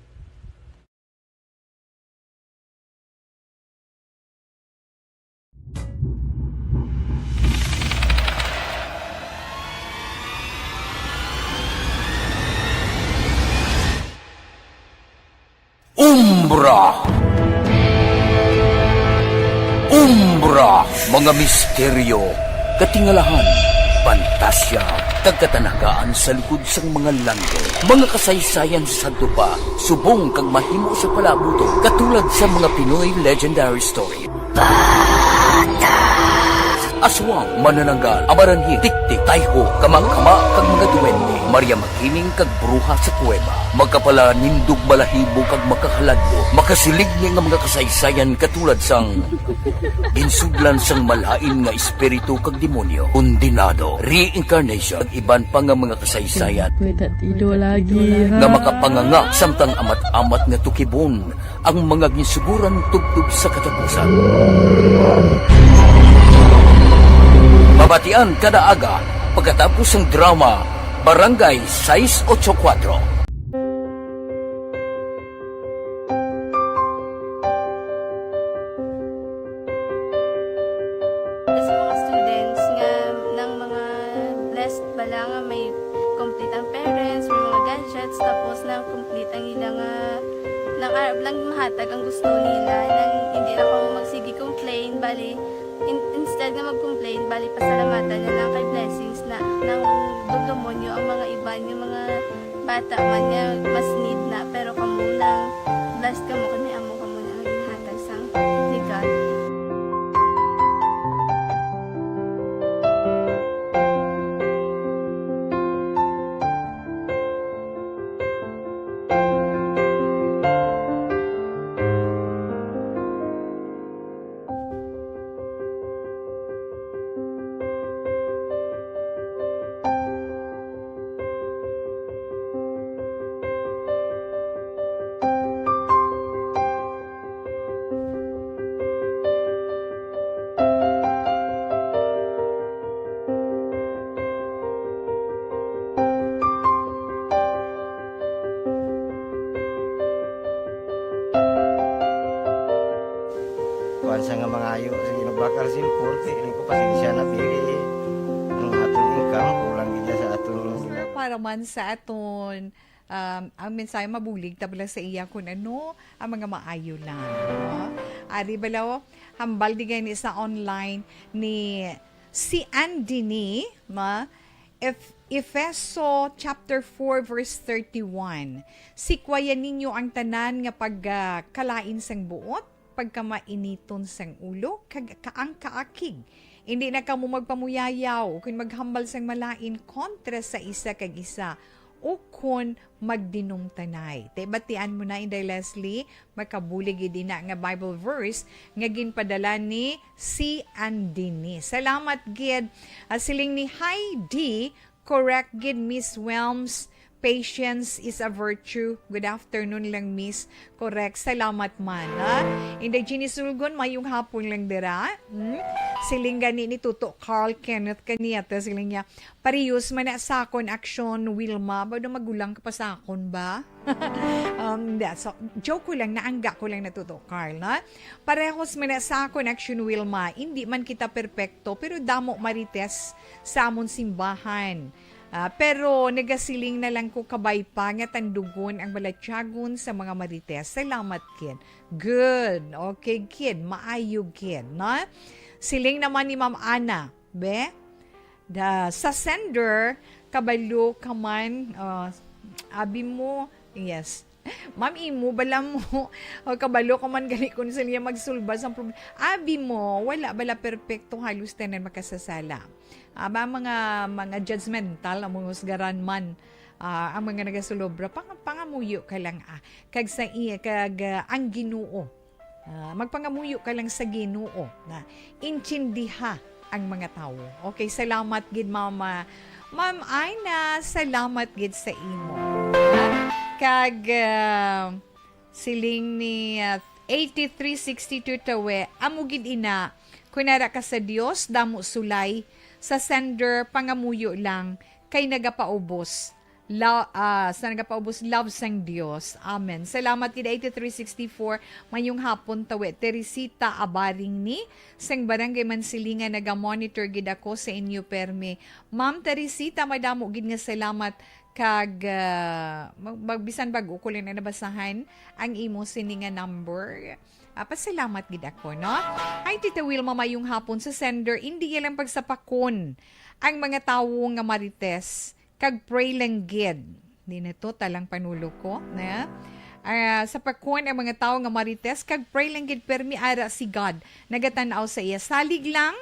Umbra. Umbra, mga misteryo, katingalahan, pantasya, kag katanagaan sa likod sang mga langit. Mga kasaysayan sa sadto pa, subong kag mahimo sa palabuton, katulad sa mga Pinoy legendary story. Aswang, manananggal, amaranhil, tiktik, tayho, kamakama, kag mga duwende, Maria Makiling kag bruha sa kuweba, makapalanindog balahibo kag makahaladlo, makasiling ni nga mga kasaysayan katulad sang ginsudlan sang malain nga espiritu kag demonyo, kondenado, reincarnation, kag iban pa nga mga kasaysayan Pwede ido lagi, nga ha? makapanganga samtang amat-amat nga tukibon ang mga ginsuguran tubtob sa katapusan. Mabatian kada aga pagkatapos sang drama Barangay sais ocho kuwatro. Sa mga students nga nang mga blessed bala nga may complete ang parents, may mga gadgets, tapos nang complete ang ila nga nang arab lang mahatag ang gusto nila, nang hindi na kamo magsige complain, bali in, instead nga mag-complain, bali pasalamatan na lang kay blessings na nang dugdumon nyo ang mga iban nga mga bata man nga mas need na, pero kamo nang blessed kamo kay may amo kamo na nga ginhatag sang ni God. Kuan sa nga mangayo sa Ginoo bakal sin korte, ini ko pasensya na pili ang aton income, kulang gid sa aton. Para man sa aton, um, ang mensahe mabulig, tabla sa iya kung ano ang mga maayo lang. No? Ari balaw, hambal di gani sa online ni si Andini, ma, Ef-, Efeso chapter four verse thirty-one, "Sikwayan ninyo ang tanan nga pagkalain sang buot, pagkamainiton sang ulo, kag ka-, ang kaakig. Indi na kamo magpamuyayaw ukon maghambal sang malain kontra sa isa kag isa, ukon magdinumtanay." Te, batian mo na, Inday Leslie, makabulig gid ina nga Bible verse nga ginpadala ni si Andini. Salamat gid. Ah, siling ni Heidi, correct gid, Miss Welms, Patience is a virtue. Good afternoon lang, Miss. Correct. Salamat man, ha? Inday Jeannie Sulgon, mayong hapon lang dira. Hmm? Siling gani ni Tuto Carl Kenneth Cañete, siling niya, "Parehas man na sa akon aksyon, Wilma." Ba, daw magulang ka pa sa akon ba? Um, hindi. So, joke ko lang, naangga ko lang na, Tuto Carl, ha? "Parehas man na sa akon aksyon, Wilma. Hindi man kita perpekto, pero damo marites sa amon simbahan. Ah, pero nagasiling na lang ko, kabay pa nga tandugon ang balatyagon sa mga marites. Salamat, kid." Good. Okay, kid. Maayo, kid, no? Siling naman ni Ma'am Ana, be? Da, sa sender, kabalo ka man, ah, abi mo, yes. Ma'am, imo bala mo, o, kabalo ka man gali kung sa niya magsulba sang problem. Abi mo, wala bala perpekto, halos tanan makasasala. Aba, mga, mga judgmental ang mga husgaran man. Ah, ang mga nagasulobra, pang-, pangamuyo ka lang, ah. Kag sa iya, kag, ah, ang Ginoo. Ah, magpangamuyo ka lang sa Ginoo na intindiha ang mga tawo. Okay, salamat gid, Mama. Ma'am Aina, salamat gid sa imo. Ha? Kag, ah, siling ni, ah, eighty-three sixty-two Tawe, amo gid ina, kun ara ka sa Dios, damo sulay, sa sender, pangamuyo lang, kay nagapaubos. Lo-, ah, sa nagapaubos love sang Dios. Amen. Salamat gid, eighty-three sixty-four. Mayong hapon, Tawe Teresita Abaring ni sang Barangay Mansilingan, naga-monitor gid ako sa inyo permi. Ma'am Teresita, madamo gid nga salamat kag, ah, mag-, mag-, bisan bag-o ko lang na nabasahan ang imo sini nga number. Ah, pasalamat gid ako, no? Hi, Tita Wilma, mayong hapon. Sa sender, indi iya lang pagsapakon ang mga tawo nga marites. Kag pray lang gid. Di na to talang panulo ko, na? Ah, sa pakon ang mga tawo nga marites, kag pray lang gid, permi ara si God nagatan-aw sa iya. Salig lang,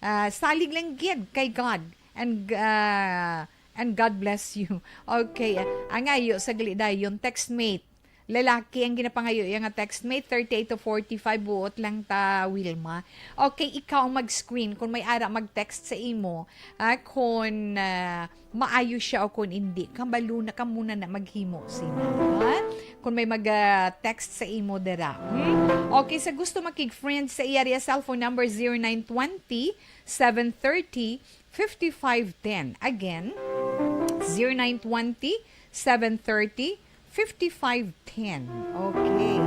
ah, salig lang gid kay God. And, ah, and God bless you. Okay, ah, angayo, sagli dayon, textmate. Lalaki ang ginapangayo iya nga textmate, thirty-eight to forty-five, buot lang ta, Wilma. Okay, ikaw ang mag-screen kung may ara mag-text sa imo, ah, kung, ah, maayo siya o kung hindi. Kabalo na ka muna na maghimo sina, ha? Kung may mag, ah, text sa imo dira. Hmm? Okay, sa gusto makig-friend sa iya, iya cellphone number, zero nine twenty, seven thirty, fifty-five ten. Again, zero nine twenty, seven thirty, fifty-five ten. Okay.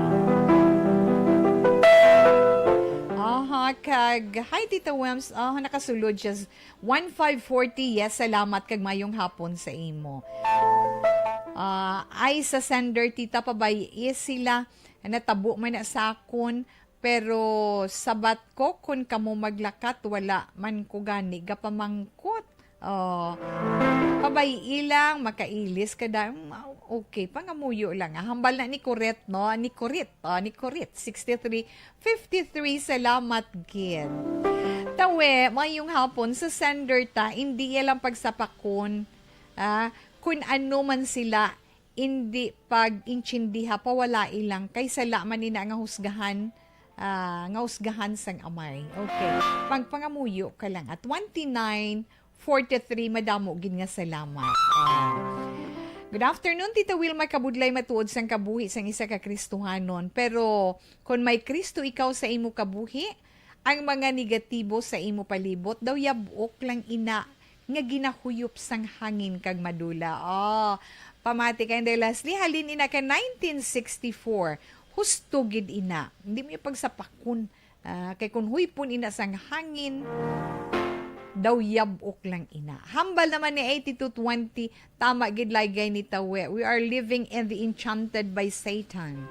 Aha, kag, hi, Tita Wems. Aha, nakasulod siya. One five forty, yes, salamat kag mayong hapon sa imo. Ah, ay, sa sender, Tita, pabay-i sila. Natabo man na sa akon, pero sabat ko, kun kamo maglakat, wala man ko gani gapamangkot. Oh, pabay-i lang, makailis ka da-, mm, okay, pangamuyo lang, ah. Hambal na ni Coret, no? Ni Coret, oh, ni Coret, sixty-three fifty-three, salamat gid. Tawe, mayong hapon, sa sender ta, indi iya lang pagsapakon, ah, kun ano man sila, indi pag-intindiha, pawalai lang, kay sala man ina nga husgahan, ah, nga husgahan sang Amay. Okay. Pagpangamuyo ka lang. At twenty-nine forty-three, madamo gid nga salamat. Ah. Good afternoon, Tita Wilma. Kabudlay matuod sang kabuhi sang isa ka Kristohanon. Pero kon may Kristo ikaw sa imo kabuhi, ang mga negatibo sa imo palibot daw yab-ok lang ina nga ginahuyop sang hangin kag madula. Oh, pamati kay Inday Leslie, halin ina ka nineteen sixty-four. Husto gid ina. Hindi mo yung pagsapakon. Ah, kay kun huypon ina sang hangin, daw yab-ok lang ina. Hambal naman ni eighty-two twenty, tama gid, laygay ni Tawe. We are living in the enchanted by Satan.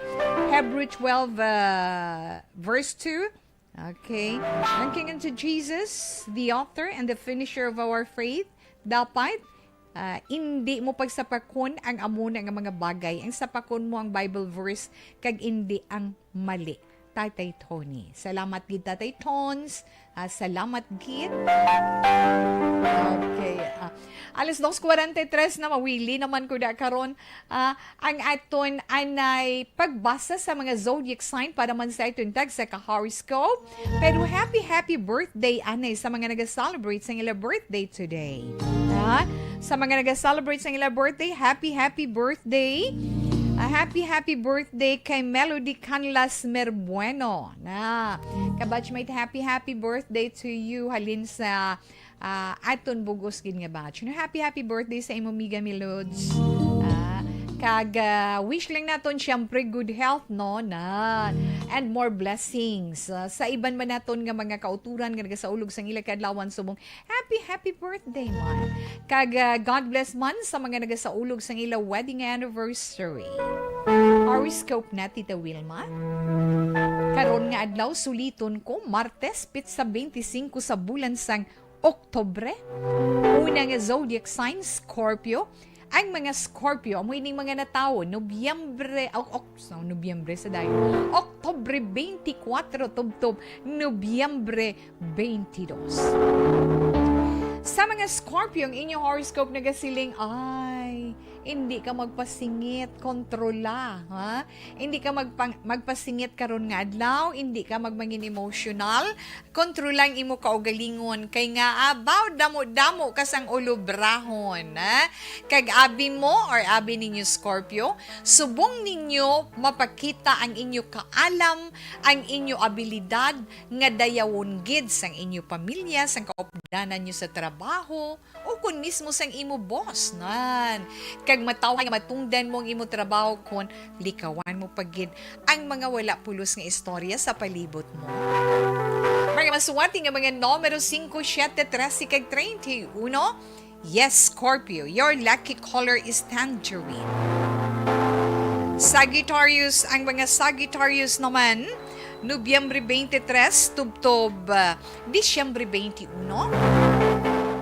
Hebrew twelve, uh, verse two. Okay. Looking unto Jesus, the author and the finisher of our faith, dapat, ah, indi mo pagsapakon ang amo na nga mga bagay. Ang sapakon mo ang Bible verse, kag indi ang mali. Tatay Tony. Salamat gid, Tatay Tons. Ah, salamat gid. Okay. Ah, alas dos cuarenta y tres na, mawili naman ko da karon. Ah, ang aton anay pagbasa sa mga zodiac sign para man sa aton tag sa ka-horoscope. Pero happy, happy birthday, anay, sa mga nag-celebrate sa ila birthday today. Ah, Sa mga nag-celebrate sa ila birthday, happy, happy birthday. Ah, happy, happy birthday kay Melody Canlas Merbueno. Na, kabatchmate, happy, happy birthday to you. Halin sa ah, aton bugos gid nga batch. No, happy, happy birthday sa imo, miga mi Lods. Ah, kag, ah, wish lang naton, siyempre, good health, no? Na, and more blessings. Ah, sa iban man naton nga mga kauturan nga nagasaulog sang ila kaadlawan subong, happy, happy birthday, man. Kag, ah, God bless man sa mga nagasaulog sang ila wedding anniversary. Horoscope na, Tita Wilma. Karon nga adlaw, suliton ko, Martes, pitsa twenty-five sa bulan sang Oktubre. Una nga zodiac sign, Scorpio. Ang mga Scorpio, amo ining mga natawo, Nobyembre, oh, ok-, so, Nobyembre sa dayon. Oktubre twenty-four tubtob Nobyembre twenty-two. Sa mga Scorpio, ang inyong horoscope nagasiling, ay, hindi ka magpasingit, kontrola, ha? Hindi ka magpang-, magpasingit karon nga adlaw, hindi ka magmangin emotional, kontrola ang imo kaugalingon, kay nga, abaw, damo-damo ka sang ulobrahon, ha? Kag abi mo or abi ninyo, Scorpio, subong ninyo mapakita ang inyo kaalam, ang inyo abilidad nga dayawon gid sang inyo pamilya, sang kaupdanan nyo sa trabaho, o kon mismo sang imo boss, nan. Kag matawhay nga matungdan mo ang imo trabaho kon likawan mo pa gid ang mga wala pulos nga istorya sa palibot mo. Mga maswerte nga mga numero singko, siyete, trese, kag treinta y uno. Yes, Scorpio, your lucky color is tangerine. Sagittarius, ang mga Sagittarius naman, Nobyembre twenty-three tubtob, ah, Disyembre twenty-uno.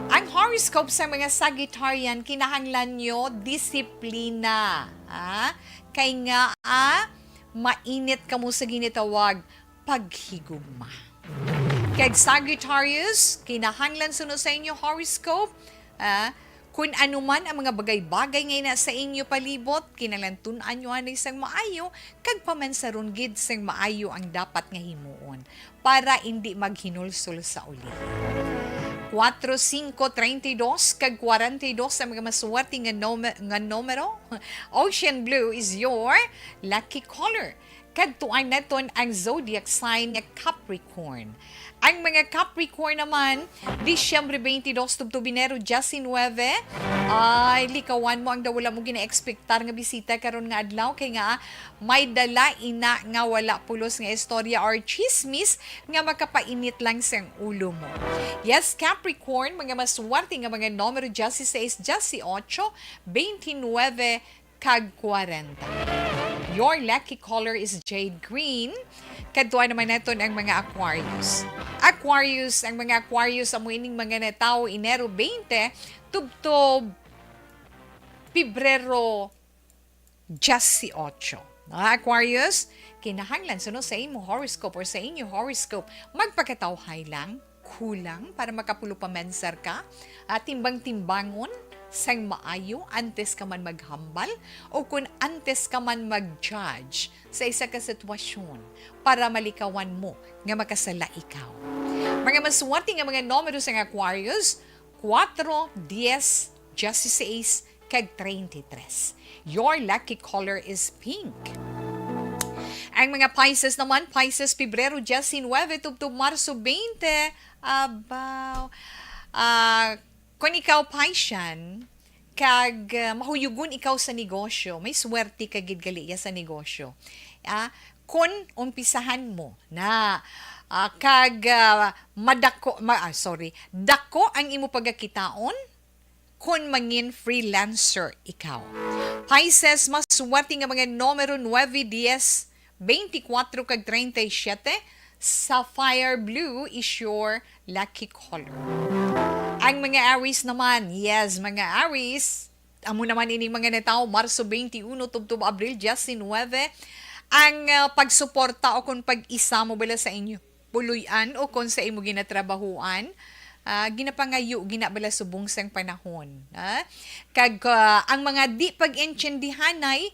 Ang horoscope sa mga Sagittarian, kinahanglan nyo disiplina, ha? Kay nga, ah, mainit kamo sa ginatawag paghigugma. Kag Sagittarius, kinahanglan suno sa inyo horoscope, ah, kun ano man ang mga bagay-bagay nga ina sa inyo palibot, kinahanglan tun-an nyo anay sang maayo, kag pamansaron gid sang maayo ang dapat nga himuon para indi maghinulsol sa ulihi. Kuwatro, singko, treinta y dos, kag kwarenta y dos ang mga maswerte nga nome-, nga numero. Ocean blue is your lucky color. Kadtuan naton ang zodiac sign nga Capricorn. Ang mga Capricorn naman, Disyembre twenty-two tubtob Enero diyasinuebe, ay, likawan mo ang daw wala mo gina-expectar nga bisita karon nga adlaw, kay nga may dala ina nga wala pulos nga istorya or chismis nga makapainit lang sang ulo mo. Yes, Capricorn, mga maswerte nga mga numero diyasiseis, diyasiyotso, twenty-nuebe, kag kwarenta. Your lucky color is jade green. Kadtuan naman naton ang mga Aquarius. Aquarius, ang mga Aquarius, amo ining mga natawo Enero twenty tubtob Pebrero diyasiyotso. Mga Aquarius, kinahanglan suno sa imo horoscope or sa inyo horoscope, magpakatawhay lang, kulang para makapulo pa mensar ka, at timbang-timbangon sang maayo antes ka man maghambal o kun antes ka man mag-judge sa isa ka sitwasyon para malikawan mo nga makasala ikaw. Mga maswerte nga mga numero sang Aquarius, kuwatro, diyes, diyasiseis, kag treinta y tres. Your lucky color is pink. Ang mga Pisces naman, Pisces, Pebrero diyasinuebe tubtob Marso twenty. Abaw. Ah, kung ikaw Piscean, kag, ah, mahuyugon ikaw sa negosyo, may swerte ka gid gali iya sa negosyo. Ah, kun umpisahan mo na, ah, kag, ah, madako, ma-, ah, sorry, dako ang imo pagakitaon, kon mangin freelancer ikaw. Pisces, maswerte nga mga numero nuebe, diyes, twenty-kuwatro kag treinta y siete, sapphire blue is your lucky color. Ang mga Aries naman, yes, mga Aries, amo naman ining mga natawo Marso twenty-uno tubtob Abril diyasinuebe, ang, ah, pagsuporta o kon pag-isa mo bala sa inyo puloy-an o kon sa imo ginatrabahuan, ah, ginapangayo gina bala subong sang panahon, ah. Kag, ah, ang mga di pag-intindihanay,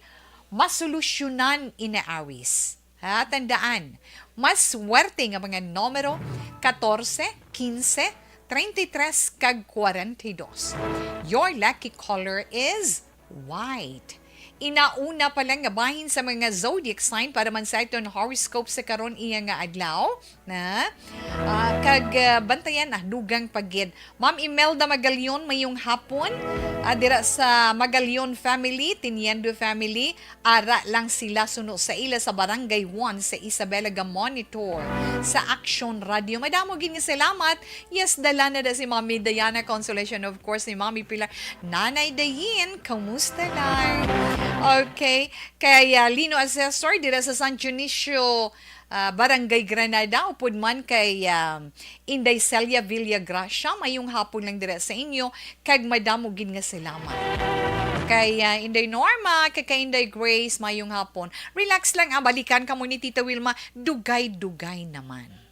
masolusyonan ini, Aries. Ha, tandaan, mas swerte nga mga numero, katorse, kinse, treinta y tres kag cuarenta y dos. Your lucky color is white. Inauna pa lang nga bahin sa mga zodiac sign para man sa aton horoscope sa karon iya nga adlaw, na, ah, kag, ah, bantayan na dugang pa gid. Ma'am Imelda Magalion, mayong hapon. Ah, dira sa Magalion family, Tiniendo family, ara lang sila suno sa ila sa Barangay one sa Isabela, ga-monitor sa Action Radio. Madamo gid nga salamat. Yes, dala na da si Mami Diana Consolation, of course, ni Mami Pilar. Nanay Dayin, kamusta lang? Okay. Kay, ah, Lino Assessor, dira sa San Dionisio, ah, Barangay Granada, upod man kay, ah, Inday Celia Villagracia, mayong hapon lang dira sa inyo, kag madamo gid nga salamat. Kay, ah, Inday Norma, kag kay Inday Grace, mayong hapon. Relax lang, ah, balikan kamo ni Tita Wilma, dugay-dugay naman.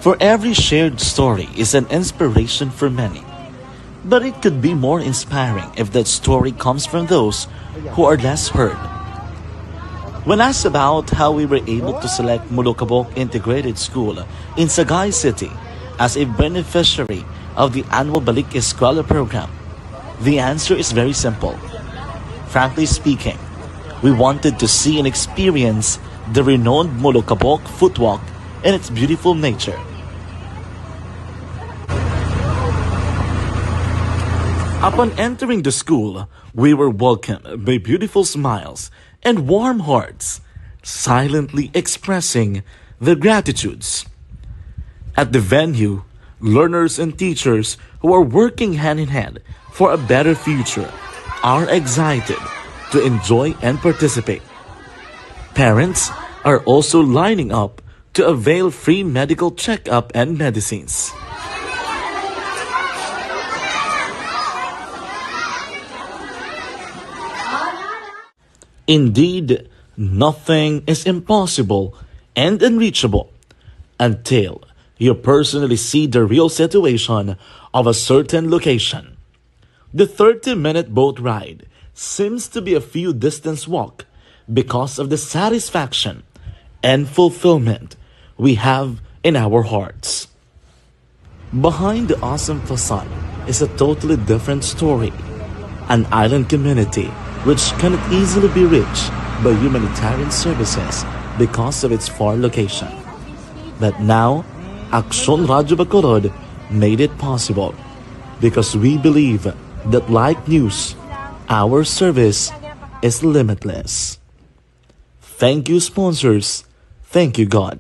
For every shared story is an inspiration for many. But it could be more inspiring if that story comes from those who are less heard. When asked about how we were able to select Molokabok Integrated School in Sagay City as a beneficiary of the annual Balik Eskwela program, the answer is very simple. Frankly speaking, we wanted to see and experience the renowned Molokabok Footwalk and its beautiful nature. Upon entering the school, we were welcomed by beautiful smiles and warm hearts, silently expressing their gratitudes. At the venue, learners and teachers who are working hand in hand for a better future are excited to enjoy and participate. Parents are also lining up to avail free medical checkup and medicines. Indeed, nothing is impossible and unreachable until you personally see the real situation of a certain location. The thirty-minute boat ride seems to be a few distance walk because of the satisfaction and fulfillment we have in our hearts. Behind the awesome facade is a totally different story. An island community which cannot easily be reached by humanitarian services because of its far location. But now, Aksyon Radyo Bacolod made it possible because we believe that, like news, our service is limitless. Thank you, sponsors. Thank you, God.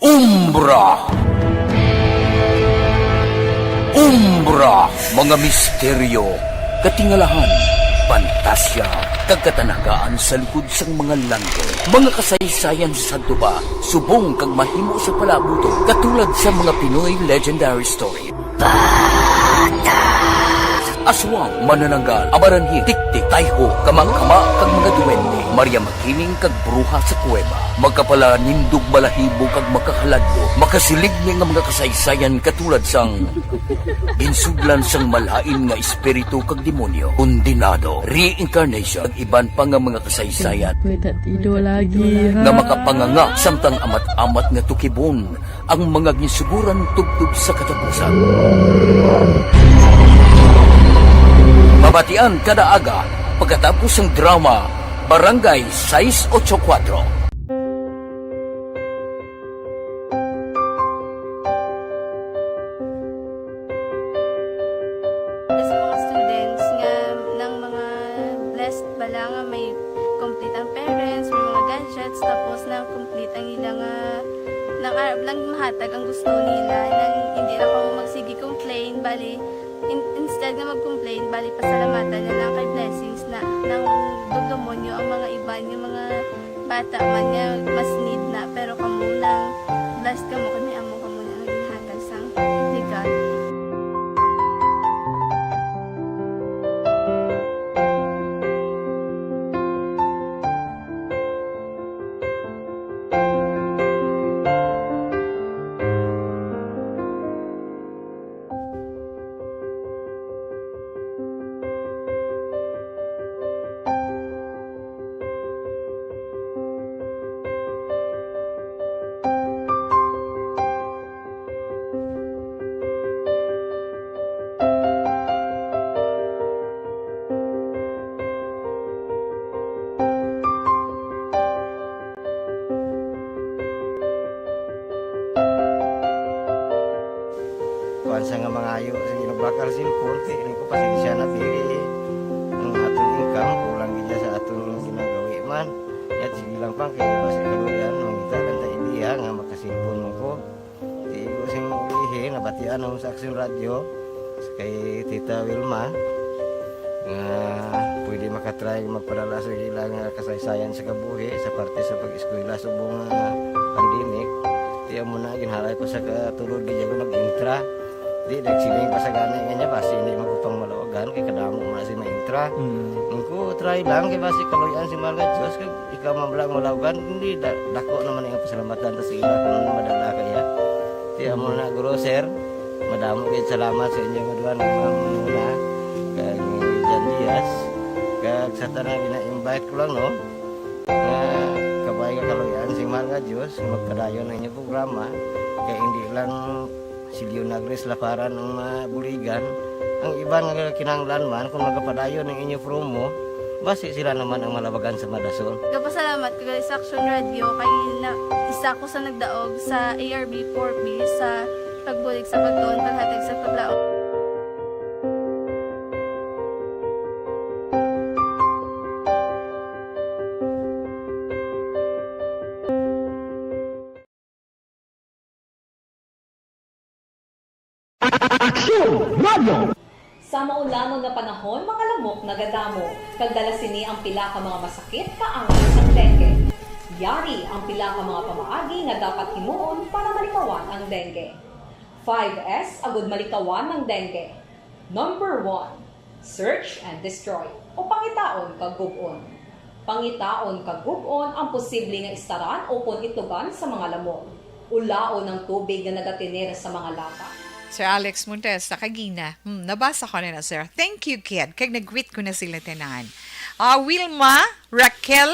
Umbra. Umbra, mga misteryo, katingalahan, pantasya, kag katanagaan sa likod sang mga landong. Mga kasaysayan sa sadto pa, subong kag mahimo sa palaabuton, katulad sa mga Pinoy legendary story. Aswang, manananggal, amaranhil, tiktik, tayho, kamakama, kag mga duwende, Maria Makiling, kag bruha sa kuweba. Makapalanindog, balahibo, kag makahaladlo, makasiligni nga mga kasaysayan katulad sang ginsudlan sang malain nga espiritu kag demonyo, kondenado, reincarnation, kag iban pa nga mga kasaysayan Pwede ido lagi, ha? nga makapanganga samtang amat-amat nga tukibon ang mga ginsuguran tubtob sa katapusan. Mabatian kada aga pagkatapos sang drama Barangay Sais Ocho Cuatro. Sa mga students nga nang mga blessed bala nga may complete ang parents, may mga gadgets, tapos nang complete ang ila nga, nang arab lang mahatag ang gusto nila, nang hindi na kamo magsige complain, bali, in-, instead nga mag-complain, bali, pasalamatan na lang kay blessings na nang dugdumon nyo ang mga iban nga mga Bata man nga mas need na, pero kamo nang blessed kamo kay may amo kamo nga ginhatag sang legal. Kuwan sa nga mangayo sa ginabakal cellphone, kay rin ko pasensya na, diri ang aton income, kulang gid sa aton ginagawi man. Yat sige lang pa, kay basi kaluyan, mangita lang ta idea nga makasilpon mo ko. Di ko sing ulihi, nabatian ako sa Action Radio, sa kay Tita Wilma, nga pwede makatry magpadala sa ila nga kasaysayan sa kabuhi sa parte sa pag-eskwela subong nga pandemic. Di amo na, ginhalay ko sa katulod, di ako nag-intra. Di, nagsiling pa sa gani nga niya, basi hindi magupang malawagan, kay kadamo mo na si maintra. Mm. Ang ko, try lang, kay basi kaluyan si Mahal nga Diyos, kag ikaw man lang malawagan, hindi, da-, dako naman ang pasalamatan ta sa ila kung ano madala kaya. Di, amo na, guro, sir, madamo kayo salamat sa inyo nga duha, ni Ma'am Muna, kag ni Jan Diaz, kag sa tanan gina-invite ko lang, no, nga kabay nga kaluyan si Mahal nga Diyos, magpadayon ang inyong programa, kay hindi lang si Leonagres Laparan ang mabuligan. Ang iban nga kinahanglan man, kung magapadayon ang inyo promo, basi sila naman ang malabagan sa madason. Gapasalamat ko sa Action Radio kay na, isa ko sa nagdaog sa A R B four B sa pagbulig sa pagtuon, paghatag sa paglaom. Aksyon Radio! Sa maulanon nga panahon, mga lamok nagadamo, kag dala sini ang pila ka mga masakit kaangay sang dengue. Yari ang pila ka mga pamaagi nga dapat himuon para malikawan ang dengue. Five S agud malikawan ang dengue. Number one, search and destroy, o pangitaon kag gub-on. Pangitaon kag gub-on ang posible nga istaran ukon itlugan sa mga lamok. Ulaon ang tubig nga nagatener sa mga lata. Sir Alex Montesa, kagina. Hmm, nabasa ko na na, sir. Thank you, kid. Kag nag-greet ko na sila tanan. Ah, Wilma, Raquel,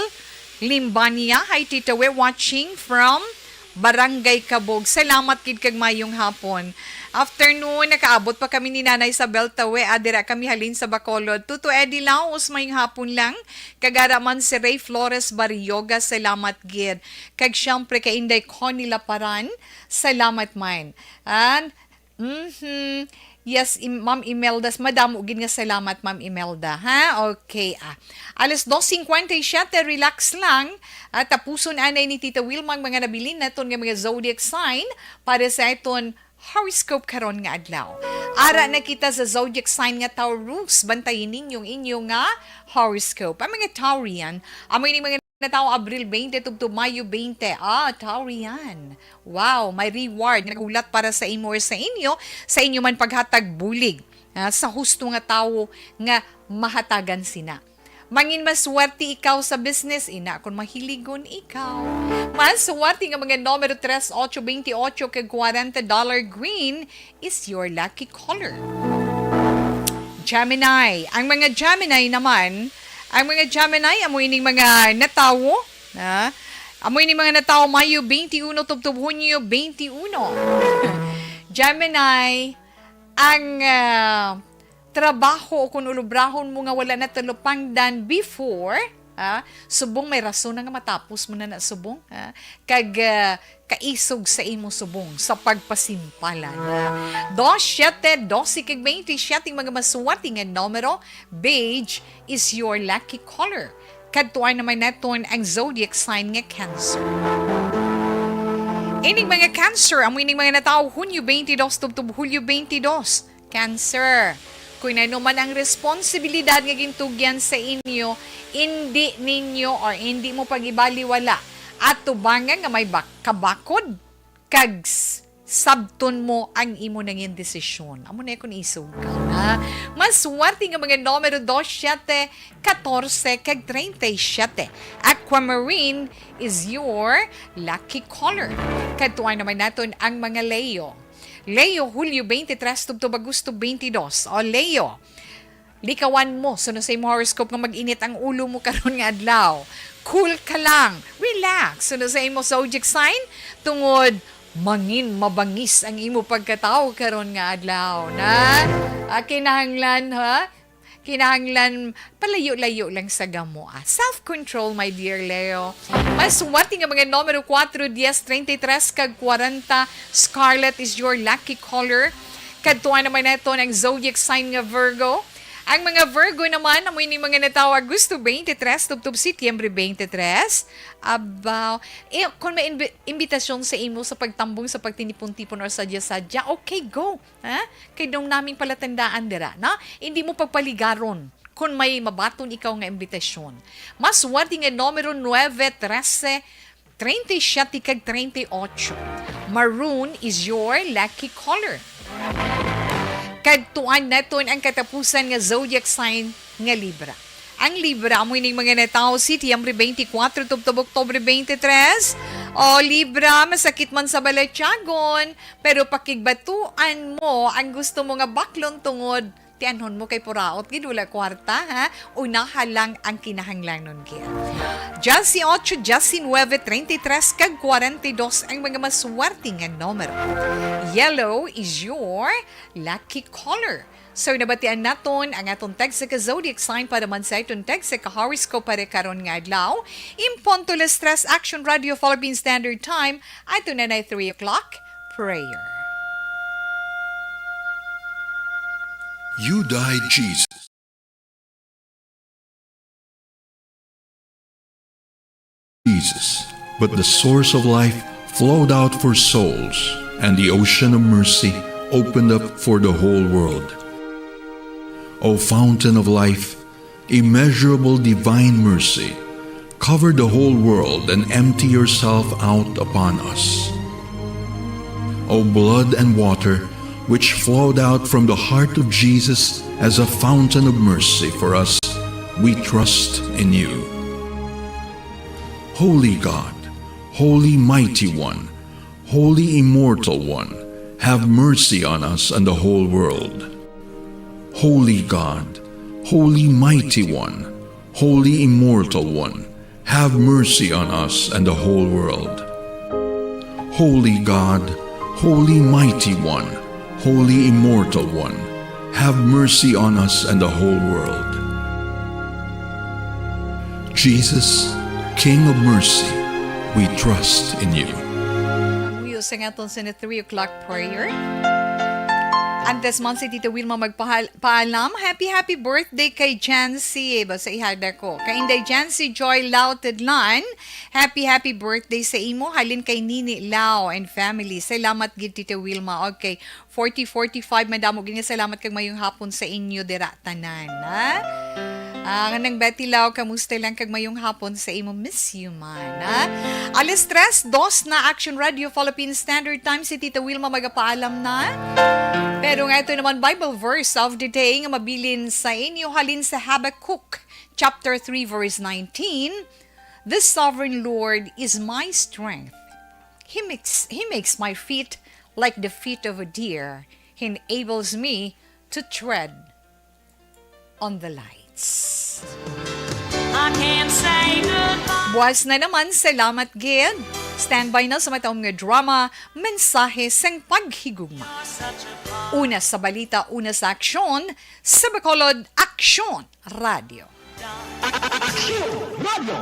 Limbania, hi, Tita We, watching from Barangay Kabog. Salamat gid kag mayong hapon. Afternoon, nakaabot pa kami ni Nanay Isabel Tawe, ah, dira kami halin sa Bacolod. Tuto Eddie Laos, mayong hapon lang. Kag ara man si Ray Flores Barrioga, salamat gid. Kag siyempre kay Inday Connie Laparan, salamat man. And Mhm. Yes, Im-, Ma'am Imelda. Madamo gid nga salamat, Ma'am Imelda, ha? Okay, ah. Alas dos cincuenta y siete, relax lang. At tapuson anay ni Tita Wilma ang mga nabilin naton nga mga zodiac sign para sa aton horoscope karon nga adlaw. Ara na kita sa zodiac sign nga Taurus. Bantayin ninyo ang inyo nga horoscope. Ang mga Taurian, amo ini mga natawo Abril twenty tubtob Mayo twenty. Ah, Taurian. Wow, may reward nga naghulat para sa imo or sa inyo, sa inyo man paghatag bulig, ah, sa husto nga tawo nga mahatagan sina. Mangin maswerte ikaw sa business, ina, kung mahiligon ikaw. Maswerte nga mga numero tres, ocho, twenty-ocho, kag kwarenta, dollar green is your lucky color. Gemini. Ang mga Gemini naman, ang mga Gemini, amo ining mga natawo, ha? Amo ining mga natawo, Mayo twenty-one tubtob Hunyo twenty-one. Gemini, ang, ah, trabaho o kung ulubrahon mo nga wala na talupangdan before, ha? Subong may rason na nga matapos mo na na subong, ha? Kag, ah, kaisog sa imo subong sa pagpasimpalan, ha? Dos, siyete, dose, kag twenty-siyete ang mga maswerte nga numero. Beige is your lucky color. Kadtuan naman naton ang zodiac sign nga Cancer. Ining mga Cancer, amo ining mga natawo Hunyo twenty-dos tubtob Hulyo twenty-dos. Cancer. Kung ano man ang responsibilidad nga gintugyan sa inyo, indi ninyo or indi mo pag-ibaliwala. Atubangan nga may bak-, kabakod kag s-, sabton mo ang imo nangin desisyon. Amo na akong isugo, ha? Mas swerte nga mga numero dos, siyete, katorse, kag treinta y siete. Aquamarine is your lucky color. Kadtuan naman naton ang mga Leo. Leo, Hulyo twenty-three tubtob Agosto twenty-two. O Leo, likawan mo, suno sa imo horoscope, nga mag-init ang ulo mo karon nga adlaw. Cool ka lang, relax. Suno sa imo zodiac sign, tungod mangin mabangis ang imo pagkatawo karon nga adlaw, na? Ah, kinahanglan, ha? Kinahanglan palayo-layo lang sa gamo, ah. Self-control, my dear Leo. Mas swerte nga mga numero kuwatro, diyes, treinta y tres, kag kwarenta. Scarlet is your lucky color. Kadtuan naman naton ang zodiac sign nga Virgo. Ang mga Virgo naman, amo ini mga natawo Agosto twenty-three tubtob Setyembre twenty-three. Abaw, eh, kung may inbi-, imbitasyon sa imo sa pagtambong sa pagtinipon-tipon or sadya-sadya, okay, go. Ha? Kay daw naming palatandaan dira, na? Hindi mo pagpaligaron kung may mabaton ikaw nga imbitasyon. Mas swerte nga numero nuebe, trese, treinta y siete kag treinta y ocho. Maroon is your lucky color. Kadtuan naton ang katapusan nga zodiac sign nga Libra. Ang Libra, amo ining mga natawo Setyembre twenty-four tubtob Oktubre twenty-three. O Libra, masakit man sa balatyagon, pero pakigbatuan mo ang gusto mo nga baklon tungod tianhon mo kay puraot gid, wala kwarta, ha? Unaha lang ang kinahanglanon gid. Diyes y ocho, diyes y nuebe, treinta y tres, kag kwarenta y dos ang mga maswerte nga numero. Yellow is your lucky color. So, nabatian naton ang aton tagsa ka zodiac sign para man sa aton tagsa ka horoscope para karon nga adlaw. In punto las tres, Action Radio Philippine Standard Time, ato na na three o'clock prayer. You died, Jesus. Jesus, but the source of life flowed out for souls, and the ocean of mercy opened up for the whole world. O fountain of life, immeasurable divine mercy, cover the whole world and empty yourself out upon us. O blood and water, which flowed out from the heart of Jesus as a fountain of mercy for us, we trust in you. Holy God, Holy Mighty One, Holy Immortal One, have mercy on us and the whole world. Holy God, Holy Mighty One, Holy Immortal One, have mercy on us and the whole world. Holy God, Holy Mighty One, Holy Immortal One, have mercy on us and the whole world. Jesus, King of mercy, we trust in you. Uyo sa nga aton sa three o'clock prayer. Antes man si Tita Wilma magpahal-, paalam, happy, happy birthday kay Jancy. Basta ihada ko. Kay Inday Jancy Joy Lau Tedlan, happy, happy birthday sa imo. Halin kay Nini Lau and family. Salamat gid, Tita Wilma. Okay. Forty forty-five, madamo gid nga salamat kag mayong hapon sa inyo dira tanan, ha? Ah, kanang Betty Lau, kamusta lang kag mayong hapon sa imo, miss you man, ha? Alas tres, dos na, Action Radio Philippine Standard Time, si Tita Wilma magapaalam na. Pero nga ito naman, Bible verse of the day nga mabilin sa inyo halin sa Habakkuk chapter three, verse nineteen. "The sovereign Lord is my strength. He makes, he makes my feet like the feet of a deer. He enables me to tread on the lights." I can't say goodbye. Buwas na naman, salamat gid. Standby na sa mataom nga drama, Mensahe sang Paghigugma. Una sa balita, una sa aksyon, sa Bacolod Aksyon Radio. Aksyon Radio.